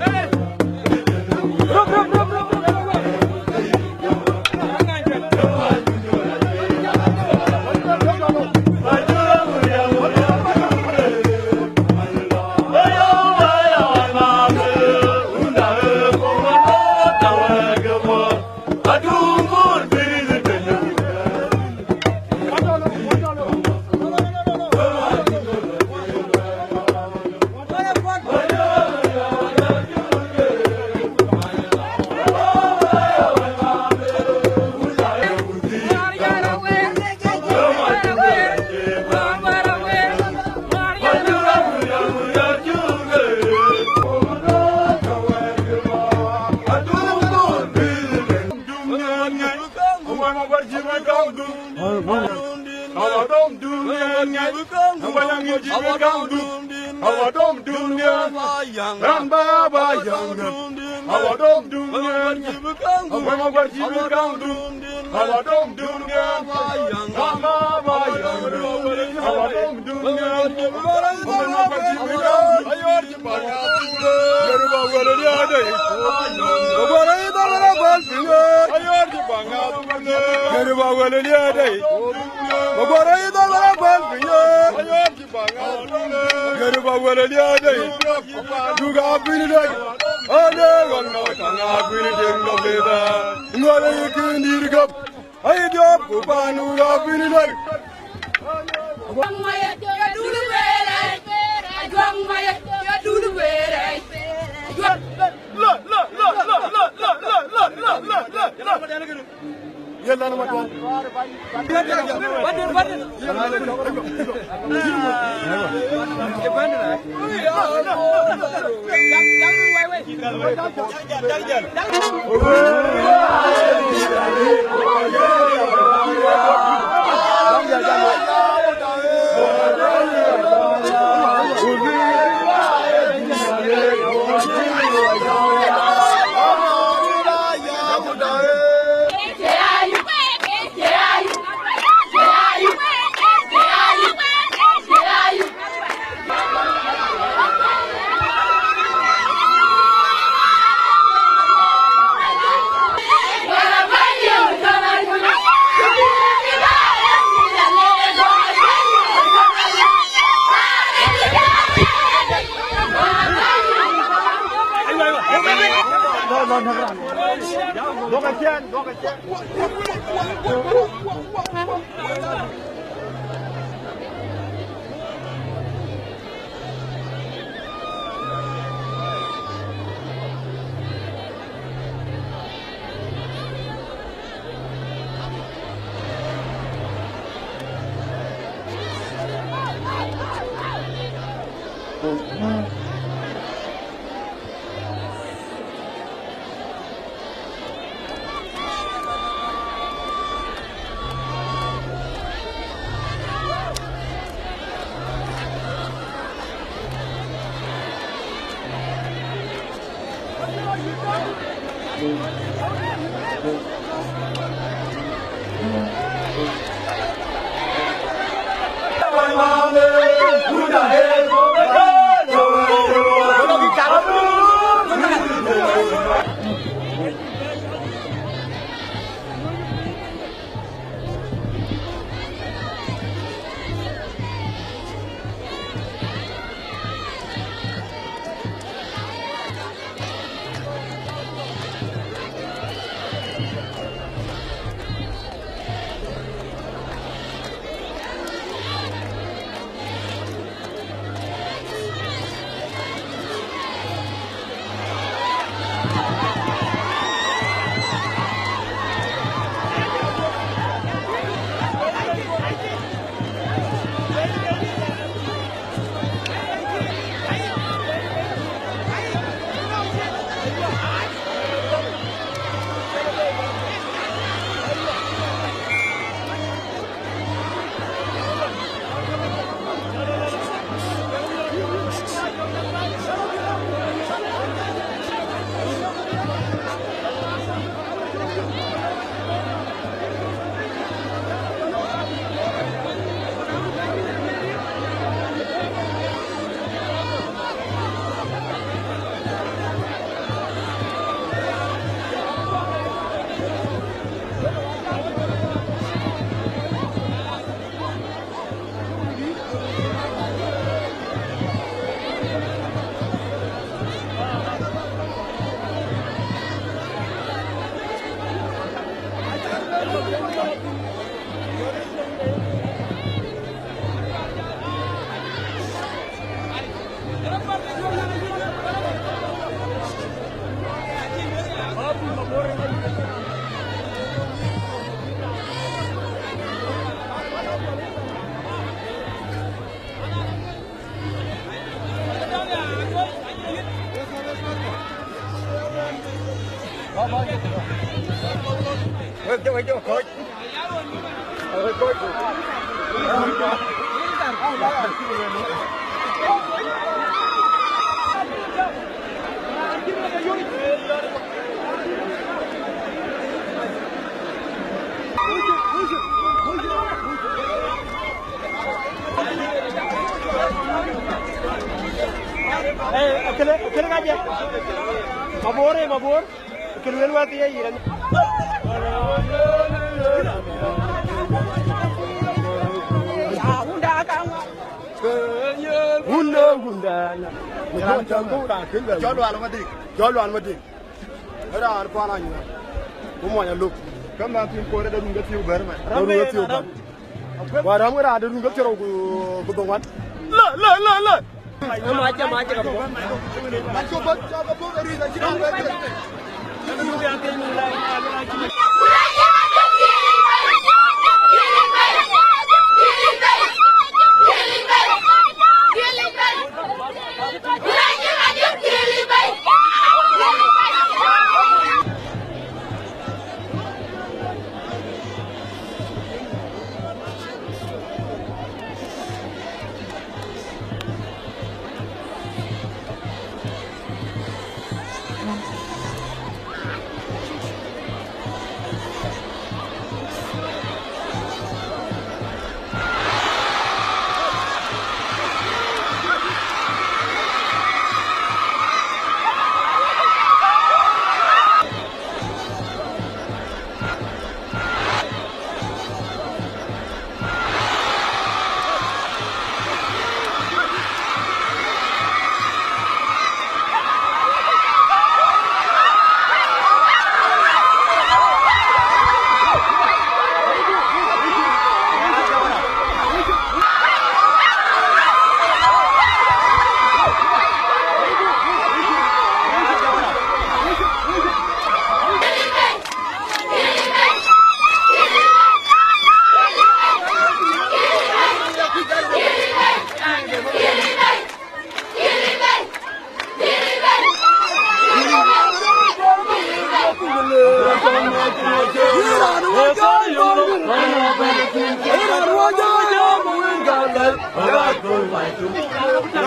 Gariba wala liya dai. Gariba wala liya dai. Duga piny dai. Ale wan na tanga piny deng do beda. Ngore yikin dir gap. Ai diop ku panu ga piny dai. Wek jɔ, wek jɔ, coach. Eh, akëlë, akëlë ka jɛ. Mabor, eh, Mabor. Kë luel wäth ye yïn. Wunda, wunda. Cɔl Lual Madïk. Cɔl Lual Madïk. Raan pan anyuɔɔn. Ku mɔny aluk. Ka man thïn kuɔɔr ë de run ke thiëu bɛ̈r man. De run ke thiëu bɛ̈r. Wa ram ke raan de run ke thiëu ku, ku dhoŋuan. La, la, la, la. Ë mac, ë mac, ë ka bɔ̈.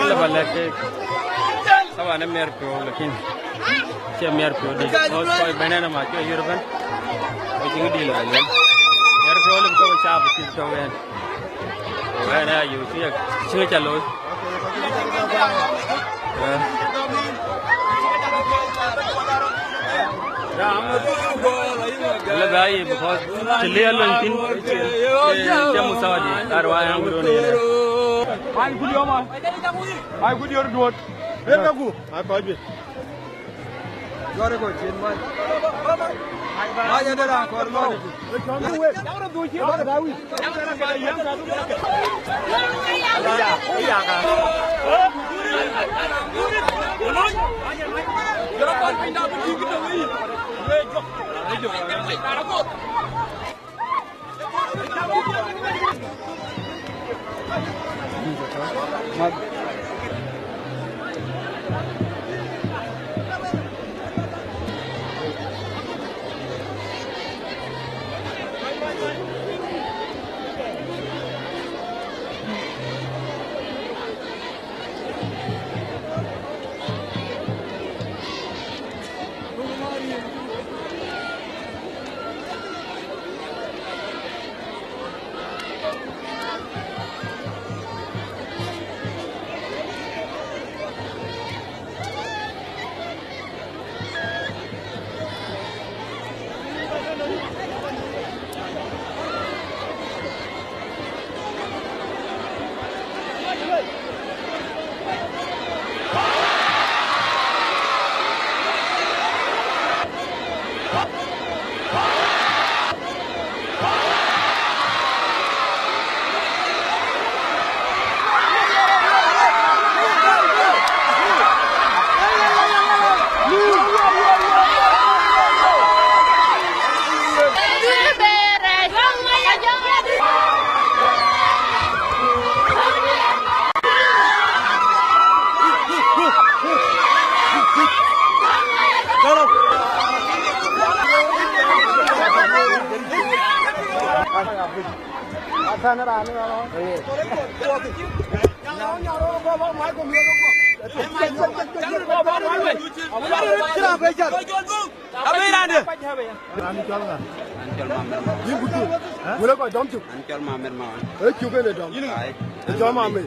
Taban lɛ̈k kek, taban ë miɛt piɔ̈u, lakin cie miɛt piɔ̈u dït. Kɔc, kɔc bɛ̈n ɛn ama cuɛ yïr ëbɛ̈n. Kɔc cï ŋï dït la luel. Miɛt piɔ̈u lëu bï kɔc ë caap cït tɔ̈u ɛn. Ku ɛn aya yöök cï, cï ŋic ca looi. Eh. Lëu bï aa yic, because cï liɛl lony thïn, cï, cï, cï muthawadi, arwai ɣɛn wïïr ɣön yen. Ai, ku diɔ̈ɔ̈r ma. Ai, ku diɔ̈ɔ̈r duɔ̈ɔ̈t. Yen ka ku. Ai, kɔc juëc. Jɔt ë kɔc cin man. Mac ade raan kɔɔr man ëtï. Kan raan ë raan. Abï raan de. Raan cɔl ŋa? An cɔl Mamer Mawan. Yïn kutu. Wëlë kɔc dɔm cuk. An cɔl Mamer Mawan. Ee cuk ënë dɔm. Ai. Ee cɔl Mamer.